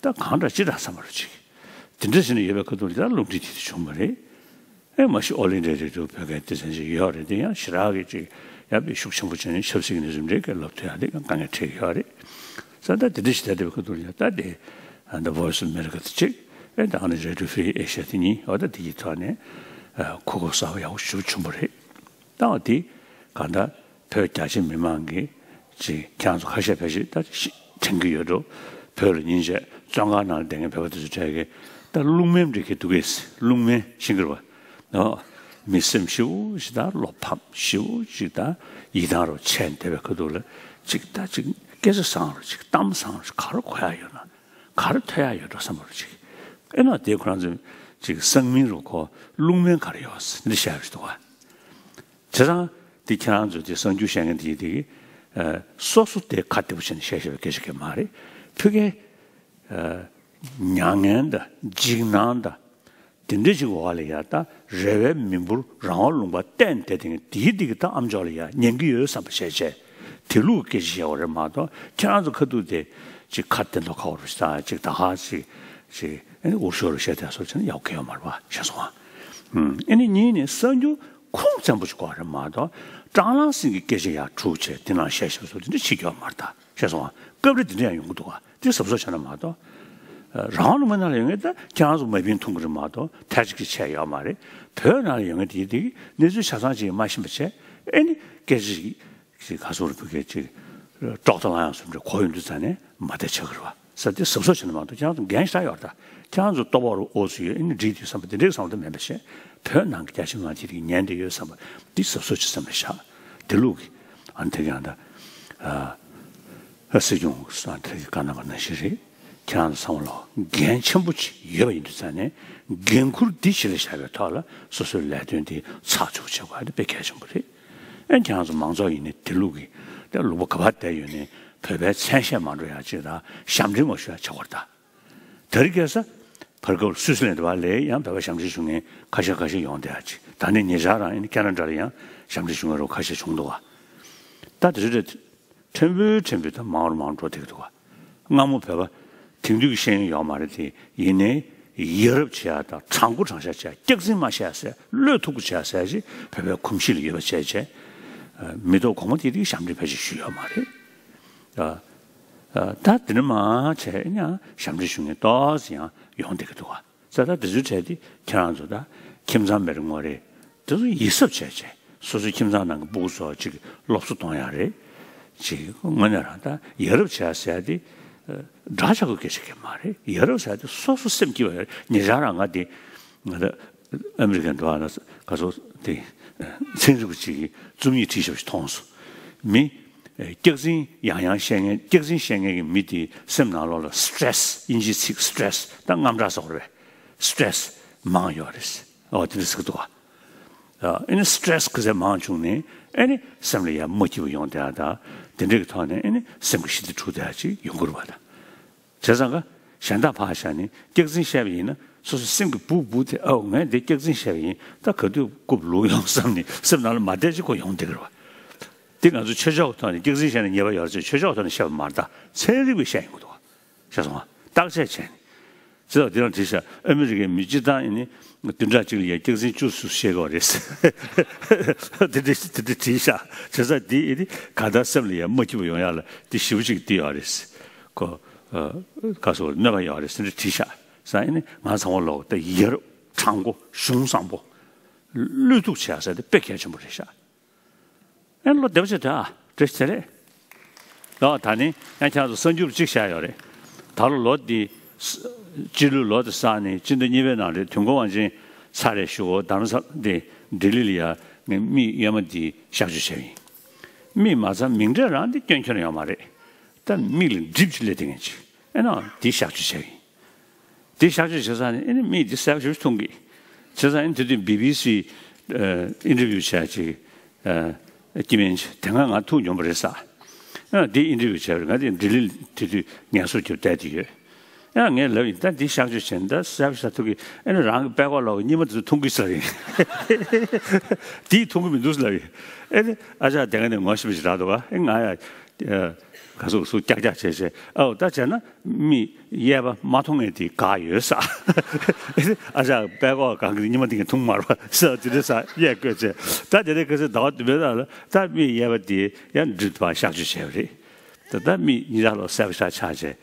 ད་གང་འདྲ་ཅི་འདྲ་བསམ་པ་རུ་ཅིག་དེ་འདྲ་བྱས་ནས་ཡོད་པའི་ཁ་ཐུག་ལ་ད་རླུང་འཕྲིན་དེ་དེ་བྱུང་བ་རེད། ཨེ་མ་གཞི་ཨོལ་ཨིན་ཌི་ཡ་རེ་ཌི་ཡོ་བོད་སྐད་སྡེ་ཚན་ཞིག་ཡོད་རེད། དེ་ཡང་ཞེ་དྲག་གི་ཅིག་ཡག་པའི་ཤུགས་ཆེན་པོ་བྱས་ནས་ཆབ་སྲིད་ཀྱི་གནས་ཚུལ་འདྲའི་སྐད་ལབ་ཐུབ་ཡག་དེ་ཡང་དཀའ་ངལ་འཕྲད་ཀྱི་ཡོད་རེད། ས་ད་དེ་འདྲ་ཞིག་ད་དེ་བའི་ཁ་ཐུག་ལ་ཡང་ད་དེ་The Voice of America་དེ་གཅིག་ཨེ་ད་ཨ་ནི་Radio Free Asia་དེ་གཉིས་འོ་ད་དེ་གི་ཐོག་ནས་གོ་སྐབས་གསར་པ་ཡག་པོ་ཞིག་བྱུང་བ་རེད། ད་འོ་དེ་གང་ལྟར་བོད་རྒྱ་ཆེ་མི་མང་གིས་ཅིག་ཁྱེད་རང་ཚོ་ཁ་ཤས་ཕལ་ཆེར་ད་ཤི་དྲན་གྱི་ཡོད་འགྲོ། བོད་ལ་ཉིན་བྱེད་བཙོན་ཁང་ནང་ལ་བསྡད་མཁན་བོད་པ་དེ་ཚོ་གྲས་ཀྱིས་ད་རླུང་མེམ་འདྲ་གི་འདུག་གས། རླུང་མེ་ཤིང་གི་རེད་པ། ཨོ། མི་སེམས་ཞེ་པོ་ཞིག་དང་བློ་ཕམ་ཞེ་པོ་ཞིག་དང་ཡིད་ཐང་རུ་ཆད་བསྡད་པའི་ཁ་ཐུག་ལ་ཅིག་ད་ཅིག་སྐད་ཆ་བཟང་རུ་ཅིག་གཏམ་བཟང་རུ་ཅིག་ག་རེ་གོ་ཡག་ཡོད་ན་ག་རེ་ཐོས་ཡག་ཡོད་འགྲོ་བསམ་པ་རུ་ཅིག་ཨེ་ན་དེ་ཁོ་རང་ཚོ་ཅིག་གསང་མིང་རུ་ཁོ་རླུང་མེ་ག་རེ་ཡོད་འདི་བཤད་པ་ཞིག་འདུག་ག་བྱས་ཙང་དེ་ཁྱེད་རང་ཚོ་དེ་གསར་འགྱུར་བཤད་མཁན་དེ་དེ་གི་ཨ་སོ་སོ་དེ་ཁ་བདེ་པོ་བྱས་ནས་བཤད་བཤད་པའི་སྐད་ཆ་གང་མ་རེད། ཕ་གིའི་ཨ་མྱ་ངན་དང་འཇིགས་སྣང་དང་དེ་འདྲ་ཅིག་འོག་ལ་ཡ་ད་རེ་བའི་མི་འབོར་རང་དབང་ལུང་པ་གཏན་དེ་དེ་དེ་དེ་གི་ད་ཨ་མཆོག་ལ་ཡ་ཉན་གི་ཡོད་བསམ་པ་བྱས་བྱས་དེ་ལུགས་སྐད་ཆ་བཤད་པ་རེད་མ་གཏོགས་ཁྱེད་རང་ཚོ་ཁ་ཐུག་དེ་ཅིག་ཁ་བདེ་མདོག་ཁ་པོ་རུ་ཞིག་དང་ཅིག་ད་ཧ་ཅིག་ཅིག་ཨ་ནི་འུར་ཤོར་རུ་བཤད་དེ་སོགས་བྱས་ན་ཡག་གི་ཡོད་མ་རེད་པ། ཤེས་སོང་ཨ། ཨ་ནི་གཉིས་ནི་གསར་འགྱུར་ཁུངས་བཙན་པོ་ཞིག་དགོས་རེད་མ་གཏོགས་ཀྲང་ལང་སིང་གི་སྐད་ཆ་ཡར་འཁྲུག་བྱས་དེ་ནང་བཤད་བཤད་སོགས་དེ་འདྲ་བྱེད་རྒྱུ་ཡོད་མ་རེད་ད། ཤེས་སོང་ཨ། སྐབས་རེ་དེ་འདྲ་ཡང་ཡོང་གི་འདུག་ག་དེ་གཟབ་གཟབ་བྱས་ན་མ་གཏོགས་རང་ལུང་མ་ནང་ལ་ཡོད་མཁན་ད་ཁྱེད་རང་ཚོ་མ་བིན་མཐོང་གི་རེད་མ་གཏོགས་ཐལ་ཆ་གི་ཆད་ཡོད་མ་རེད། བོད་ནང་ལ་ཡོད་མཁན་དེ་དེ་གནས་ཚུལ་ཆ་ཚང་ཅིག་མ་ཤེས་པ་བྱས་ཨ་ནི་སྐད་ཆ་ཞིག་ཞིག་ག་སོགས་རུ་ཕུག་གེ་ཅིག་ཀྲོག་ཏ་ལང་ཡང་སུམ་རེ་གོ་ཡོང་དུས་ཙང་ནས་མ་བདེ་ཆགས་ཀྱི་རེད་བ། ས་དེ་གཟབ་གཟབ་བྱས་ན་མ་གཏོགས། ཁྱེད་རང་ཚོ་འགན་ཞེ་དྲག་ཡོད་རེད་ད། ཁྱེད་རང་ཚོ་ལྟོ་ཕོག་རུ་ཨོ་ཚོ་ཡོད། ཨེ་ནི་འགྲིག་འདུག་བསམ་པ་དེ་འདྲའི་བསམ་བློ་དེ་མེད་པ་བྱས། བོད་ནང་གི་རྒྱ་ཆེ་མི་མང་དེ་རིགས་ཉན་བསྡད་ཡོད་བསམ་པ་དེ་གཟབ་གཟབ་བྱེད་བསམ་པ་ཤག་དེ་ལུགས་ཀྱི་ཨ་ནི་དེ་ཀྱང་ད་ཨ་སྲིད་སྐྱོང་ཨ་དེ་གི་བཀའ་གནང་བ་ནང་བཞིན་རེད། ཁྱེད་རང་ཚོ་ཚང་མ་ལ་འགན་ཆེན་པོ་ཅིག་ཡོད་པ་ཡིན་དུས་ཙང་ནས། འགན་ཁུར་འདི་གཞི་ལ་བཞག་པའི་ཐོག་ལ་སོ་སོའི་ལས་དོན་དེ་ཚགས་ཚུད་པོ་བྱེད་དགོས་ཡ་དེ་དཔེ་གལ་ཆེན་པོ་རེད། ཨེ་ཁྱེད་རང་ཚོ་མང་ཚོགས་ཡིན་ནའི་དེ་ལུགས་ཀྱི་དེ་ལུག་པ་ག་པར་བསྡད་ཡོད་ནའི་བོད་པའི་མཚན་ཤས་མ་འགྲོ་ཡ་ཅིག་དང་ཞབས་འདྲེན་མ་ཞུ་ཡ་བྱེད་དགོས་རེད་ད། དེ་རིང་ཁ་སང་བར་སྐབས་སུད་སི་ལན་དུ་བ་ལས་ཡང་བོད་པ་ཞབས་འདྲེན་ཞུ་མཁན་ཁ་ཤས་ཁ་ཤས་ཡོང་བསྡད་ཡ་ཅིག་ད་ནི་ཉེ་ཆར་རང་ཨེ་ནི་ཁེ་ན་ཌ་ལ་ཡང་ཞབས་འདྲེན་ཞུ་མཁན་རོ་ཁ་ཤས་བྱུང་འདུག་བ། ད་དེ་ཚོ་ད་ཕྲན་བུ་ཕྲན་བུ་ད་མང་རུ་མང་རུ་འགྲོ་བསྡད་ཀྱི་འདུག་བ། སྔ་མོ་བོད་པ་དེང་དུས་ཀྱི་ཤེས་ཡོན་ཡོད་མ་རེད་དེ། ཡིན་ནའི་ཡ་རབས་བྱེད་ཡ་དང་དྲང་པོ་དྲང་བཞག་བྱེད་ཡ། སྐྱག་རྫུན་མ་བཤད་ཟེར། བློས་ཐུག་པོ་བྱེད་ཟེར་ཞིག་བོད་པའི་གོམས་གཤིས་ལ་ཡོད་པ་བྱས་བྱས། མི་ཐོག་གོང་མ་དེ་དེ་ཞབས་འདྲེན་ཕལ་ཆེར་ཞུས་ཡོད་མ་རེད། ད་དེ་ནས་མར་བྱས་ཡང་ཞབས་འདྲེན་ཞུ་མཁན་ཏོག་ཙམ་ཡང་ཡོང་བསྡད་ཀྱི་འདུག་བ། ས་ད་དེ་ཚོའི་གྲས་དེ་ཁྱེད་རང་ཚོ་ད་ཁྱིམ་ཚང་མེད་རེད་ངོ་རེད། དེ་ཚོ་ཡིད་གཟབ་བྱས་བྱས་སོ་སོའི་ཁྱིམ་ཚང་ནང་གི་སྤུ་གུ་ཚོ་ཅིག་སློབ་གསོ་གཏོང་ཡ་རེད། ཅིག་དངོས་གནས་རང་ད་ཡ་རབས་བྱས་ཟེར་ཡ་དེ་འདྲ་ཆགས་ཀྱི་སྐད་ཆ་གང་ཡང་མ་རེད། ཡ་རབས་ཟེར་ཡ་དེ་སོ་སོ་སེམས་སྐྱིད་པ་ཡོད་རེད། ཉེ་ཆར་རང་ང་དེ་ང་ད་ཨ་མི་རི་ཀའི་འགྲོ་བ་ན་ག་ཚོད་དེ་ཚན་རིག་པ་ཅིག་གིས་རྩོམ་ཡིག་བྲིས་བཞག་པ་ཞིག་མཐོང་སོང་། མི་སྐྱག་རྫུན་ཡང་ཡང་བཤད་མཁན། སྐྱག་རྫུན་བཤད་མཁན་གྱི་མི་དེའི་སེམས་ནང་ལོགས་ལ་སི་ཊེ་རེ་སི། དབྱིན་ཇིའི་ཚིག་སི་ཊེ་རེ་སི་ད་དངངས་སྐྲག་ཟེར་བ་རེད། སི་ཊེ་རེ་སི་མང་ཡོད་རེད། ཨོ་དེ་འདྲ་ཟེར་གི་འདུག་བ། ཨ་ཨེ་ནི་སི་ཊེ་རེ་སི་ག་ཚད་མང་བྱུང་ནས་ཨེ་ནི་སེམས་ལ་ཡ་མ་སྐྱིད་པོ་ཡོང་བསྡད་ཡ་ད། དེ་འདྲ་གི་ཐོག་ནས་ཨེ་ནི་སེམས་ཀྱི་ཞི་བདེ་འཁྲུག་བསྡད་ཡ་ཅིག་ཡོང་གི་རེད་བ་ད། བྱས་ཙང་ཀ་གཞན་དག་ཕར་བཞག་ནས་སྐྱག་རྫུན་བཤད་པ་ཡིན་ན་སོ་སོ་སེམས་ཀྱི་སྦུག་སྦུག་དེ། ཨའོ་ངས་འདི་སྐྱག་རྫུན་བཤད་པ་ཡིན། ད་ག་དུས་རྐུབ་ལུག་ཡོང་བསམ་ནས་སེམས་ནང་ལ་མ་བདེ་ཅིག་ཁོ་ཡོང་བསྡད་ཀྱི་རེད་བ། འདི་ང་ཚོ་ཆོས་ཕྱོགས་ཀྱི་ཐོག་ནས་སྐྱག་རྫུན་བཤད་ན་ཉེས་པ་ཡོད་རེད་ཅེས་ཆོས་ཕྱོགས་ཀྱི་ཐོག་ནས་བཤད་པ་མ་རེད་ད། ཚན་རིག་པས་བཤད་ཡོང་གི་འདུག་བ། ཤེས་སོང་ང་། བརྟག་དཔྱད་བྱས་ནས། ཅེས་འདི་རང་བྲིས་ཤག་ཨ་མི་རི་ཀའི་མི་སྤྱིར་བཏང་ཡིན་ནི་བདུན་ཕྲག་གཅིག་ལ་ཡ་སྐྱག་རྫུན་བཅུ་ཙམ་བཤད་ཀྱི་ཡོད་རེད། དེ་འདྲ་དེ་འདྲ་བྲིས་ཤག་བྱས་ཙང་འདི་ཡིན་ནི་གང་ལྟར་སེམས་ལ་ཡ་མ་སྐྱིད་པོ་ཡོང་ཡ་ལ་འདི་ཞེ་པོ་ཅིག་འདི་ཡོད་རེད། ཁོ་ག་སོ་གནོད་པ་ཡོད་རེད་ཟེར་འདྲ་བྲིས་ཤག་ས་ཡིན་ནི་ང་ཚང་མ་ལོག་ད་ཡ་རབས་དྲང་པོ་གཞུང་བཟང་པོ་བློས་ཐུག་བྱེད་ཡ་ཟེར་དེ་དཔེ་གལ་ཆེན་པོ་རེད་ཤག་ཨེ་ལོ་བདེ་པོ་བྱེད་དོ་ཨ། བཀྲ་ཤིས་བདེ་ལེགས། ཨོ་ད་ནི་ཡང་ཁྱེད་ཚོ་གསར་འགྱུར་གཅིག་བཤད་ཡོད་རེད། ད་ལོ་ལོ་འདི་ས་སྤྱི་ལོའི་ལོ་འདི་བསགས་ནས་སྤྱི་ཟླ་གཉིས་པའི་ནང་རེད། དུས་འཁོར་དབང་ཆེན་ཚར་རེ་ཞུ་འོ་རྡ་རམ་ས་འདི་ལྡི་ལི་ལ་ཡ་ངས་མིག་གཡས་མ་འདི་གཤག་བཅོས་བྱས་ཡིན། མིག་མ་ཚང་མིག་འབྲས་རང་འདི་སྐྱོན་ཁྱོན་ཡོད་མ་རེད། ད་མིག་ལ་གྲིབ་ཅིག་སླེབས་དེ་ངན་ཅིག་ཨེ་ན་འདི་གཤག་བཅོས་བྱས་ཡིན། དེ་གཤག་བཅོས་བྱེད་ས་ནི་ཨེ་ནི་མིག་འདི་གསལ་པོ་ཞེ་པོ་མཐོང་གི། བྱས་ཙང་ཨེ་ནི་དེ་དུས་བི་བི་སི་ཨིན་ཊར་བིའུ་བྱས་ཅིག་ཨ་སྐྱེ་དམན་ཅིག་དེ་སྔ་ང་ཐུག་མྱོང་པ་རེད་ས། ཨ་འདི་ཨིན་ཊར་བིའུ་བྱས་པ་རེད། ང་དེ་ལྡི་ལི་དེ་དུས་ངལ་གསོ་རྒྱབ་བསྡད་དེ་ཡོད། ཨ་ངས་ལབ་ཡིན། ད་འདི་གཤག་བཅོས་བྱས་ནས་ད་གསལ་པོ་ཞེ་པོ་ཐུག་གི། ཨེ་ནི་རང་གི་པད་ཀོག་ལོག་གི་སྙིགས་མ་དེ་ཚོ་མཐོང་གི་ཟེར་ཡིན། འདིས་མཐོང་གི་མི་འདུག་ཟེར་ལབ་ཡིན། ཨེ་ནི་ཨ་ཅག་དེ་ག་ནས་ངོ་ཤེས་པ་ཞིག་རག་འདུག་ག་ཨེ་ང་ཡ། ག་ཟུག་ཟུག་ཀྱག་ཀྱག་བྱས་བྱས། ཨའོ་ད་བྱས་ན་མིག་གཡས་པ་མ་མཐོང་མཁན་དེ་འགག་ཡོད་ས། ཨ་ཅག་པད་ཀོག་གང་གི་སྙིགས་མ་དེ་གས་མཐོང་མ་རེད་པ་ས། དེ་འདྲ་ས་གཡས་བསྐོས་བྱས། ད་དེ་འདྲ་ག་ཚོད་ཟླ་བ་བདུན་པའི་ནང་ལ་ད་མིག་གཡས་པ་དེ་ཡང་འགྲིབ་པ་གཤག་བཅོས་བྱས་པ་རེད། ད་ད་མིག་གཉིས་ཆ་ལོ་གསལ་པོ་ཞེ་དྲག་ཆགས་བྱས།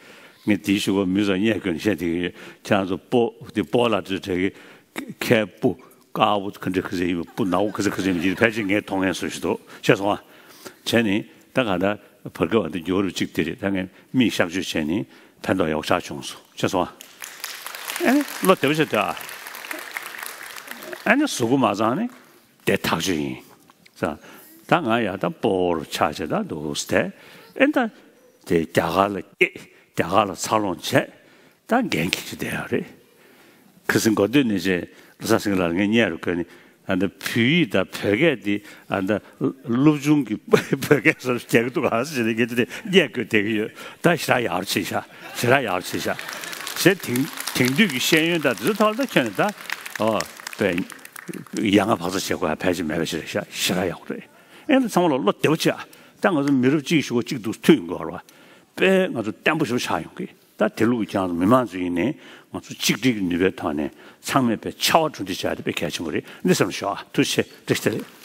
ངས་དེའི་གཞུག་གུ་མི་ཚོ་གཡས་བསྐོས་ནས་བཤད་བསྡད་ཀྱི་ཡོད། ཁྱེད་རང་ཚོ་སྤོ་དེ་སྤོ་ལགས་དེ་ཚོ་གྲས་ཀྱི་ཁའི་སྤུ། དཀར་པོ་ག་འདྲ་ག་ཚོད་ཡིན་པ། སྤུ་ནག་པོ་ག་ཚོད་ག་ཚོད་ཡིན་པ་དེ་ཕལ་ཆེར་ངས་མཐོང་མཁན་བཟོ་ཞིག་འདུག་ཤེས་སོང་ཨ། བྱས་ནས་ད་ག་ད་བར་སྐབས་འདི་འགྱུར་བ་གཅིག་དེ་རེད། ད་ངས་མིག་གཤག་བཅོས་བྱས་ནས་ཕན་ཐོགས་ཡག་ཤོས་བྱུང་སོང་། ཤེས་སོང་ཨ། ཨ་ནི་བློ་བདེ་པོ་བྱེད་དོ་ཨ། ཨ་ནི་གཟུགས་པོ་མ་ཚང་ནི་དེ་ཐག་ཆོད་ཡིན། ད་ང་ཡ་ད་སྤོ་བོར་ཆགས་བྱས་ད་འདུག་སྟེ། ཨེ་ད་དེ་རྒྱ་གར་ལ་སྐྱེས། རྒྱ་གར་ལ་འཚར་ལོངས་བྱས། ད་འགན་འཁྱེར་བྱས་བསྡད་ཡོད་རེད། ཁ་སང་གོ་ཐོས་ནས་བྱས་ལོ་གསར་སེང་གེ་ལགས་ལ་ངས་བརྙན་རུ་བཀོད་ནས། ཨ་ད་བོད་ཡིག་དང་བོད་སྐད་དེ་ཨ་ད་སློབ་ཆུང་གི་བོད་སྐད་བཟོ་རྒྱག་གི་འདུག་ག་ཟེར་ནས་ངས་དེ་ནས་བརྙན་བཀོད་བསྡད་ཀྱི་ཡོད། ད་ཞེ་དྲག་ཡག་རུ་ཕྱིན་ཤག་ཞེ་དྲག་ཡག་རུ་ཕྱིན་ཤག་ཞེས་དེང་དེང་དུས་ཀྱི་ཤེས་ཡོན་དང་དེ་ཚོ་ཐོག་ལ་ད་ཁྱོན་ནས་ད་ཨོ་དཔེ་ཡ་ང་བག་ཚ་བྱེད་དགོས་ཡ་ཕལ་ཆེར་མེད་པ་ཞིག་རེད་ཤག་ཞེ་དྲག་ཡག་པོ་རེད། ཨེ་ད་ཚང་མ་ལ་བློ་བདེ་པོ་བྱེད་ཨ། ད་ང་ཚོ་མི་རབས་གཅིག་གཞུག་གུ་གཅིག་འདུག་མཐུན་ཡོང་གི་ཡོད་རེད་བ། དཔེ་ང་ཚོ་བརྟན་པོ་ཞེ་པོ་ཆགས་ཡོང་གི། ད་དེ་ལུགས་ཀྱི་ཁྱེད་རང་ཚོ་མི་མང་ཚོ་ཡིན་ནའི་ང་ཚོ་གཅིག་སྒྲིལ་གྱི་ནུས་པའི་ཐོག་ནས་ཚང་མས་དཔེ་ཕྱར་བ་གྲུ་འདེགས་བྱ་ཡ་དེ་དཔེ་གལ་ཆེན་པོ་རེད། འདི་བསམ་བློ་ཞོག་ཨ། ཐུགས་རྗེ་ཆེ། བཀྲ་ཤིས་བདེ་ལེགས།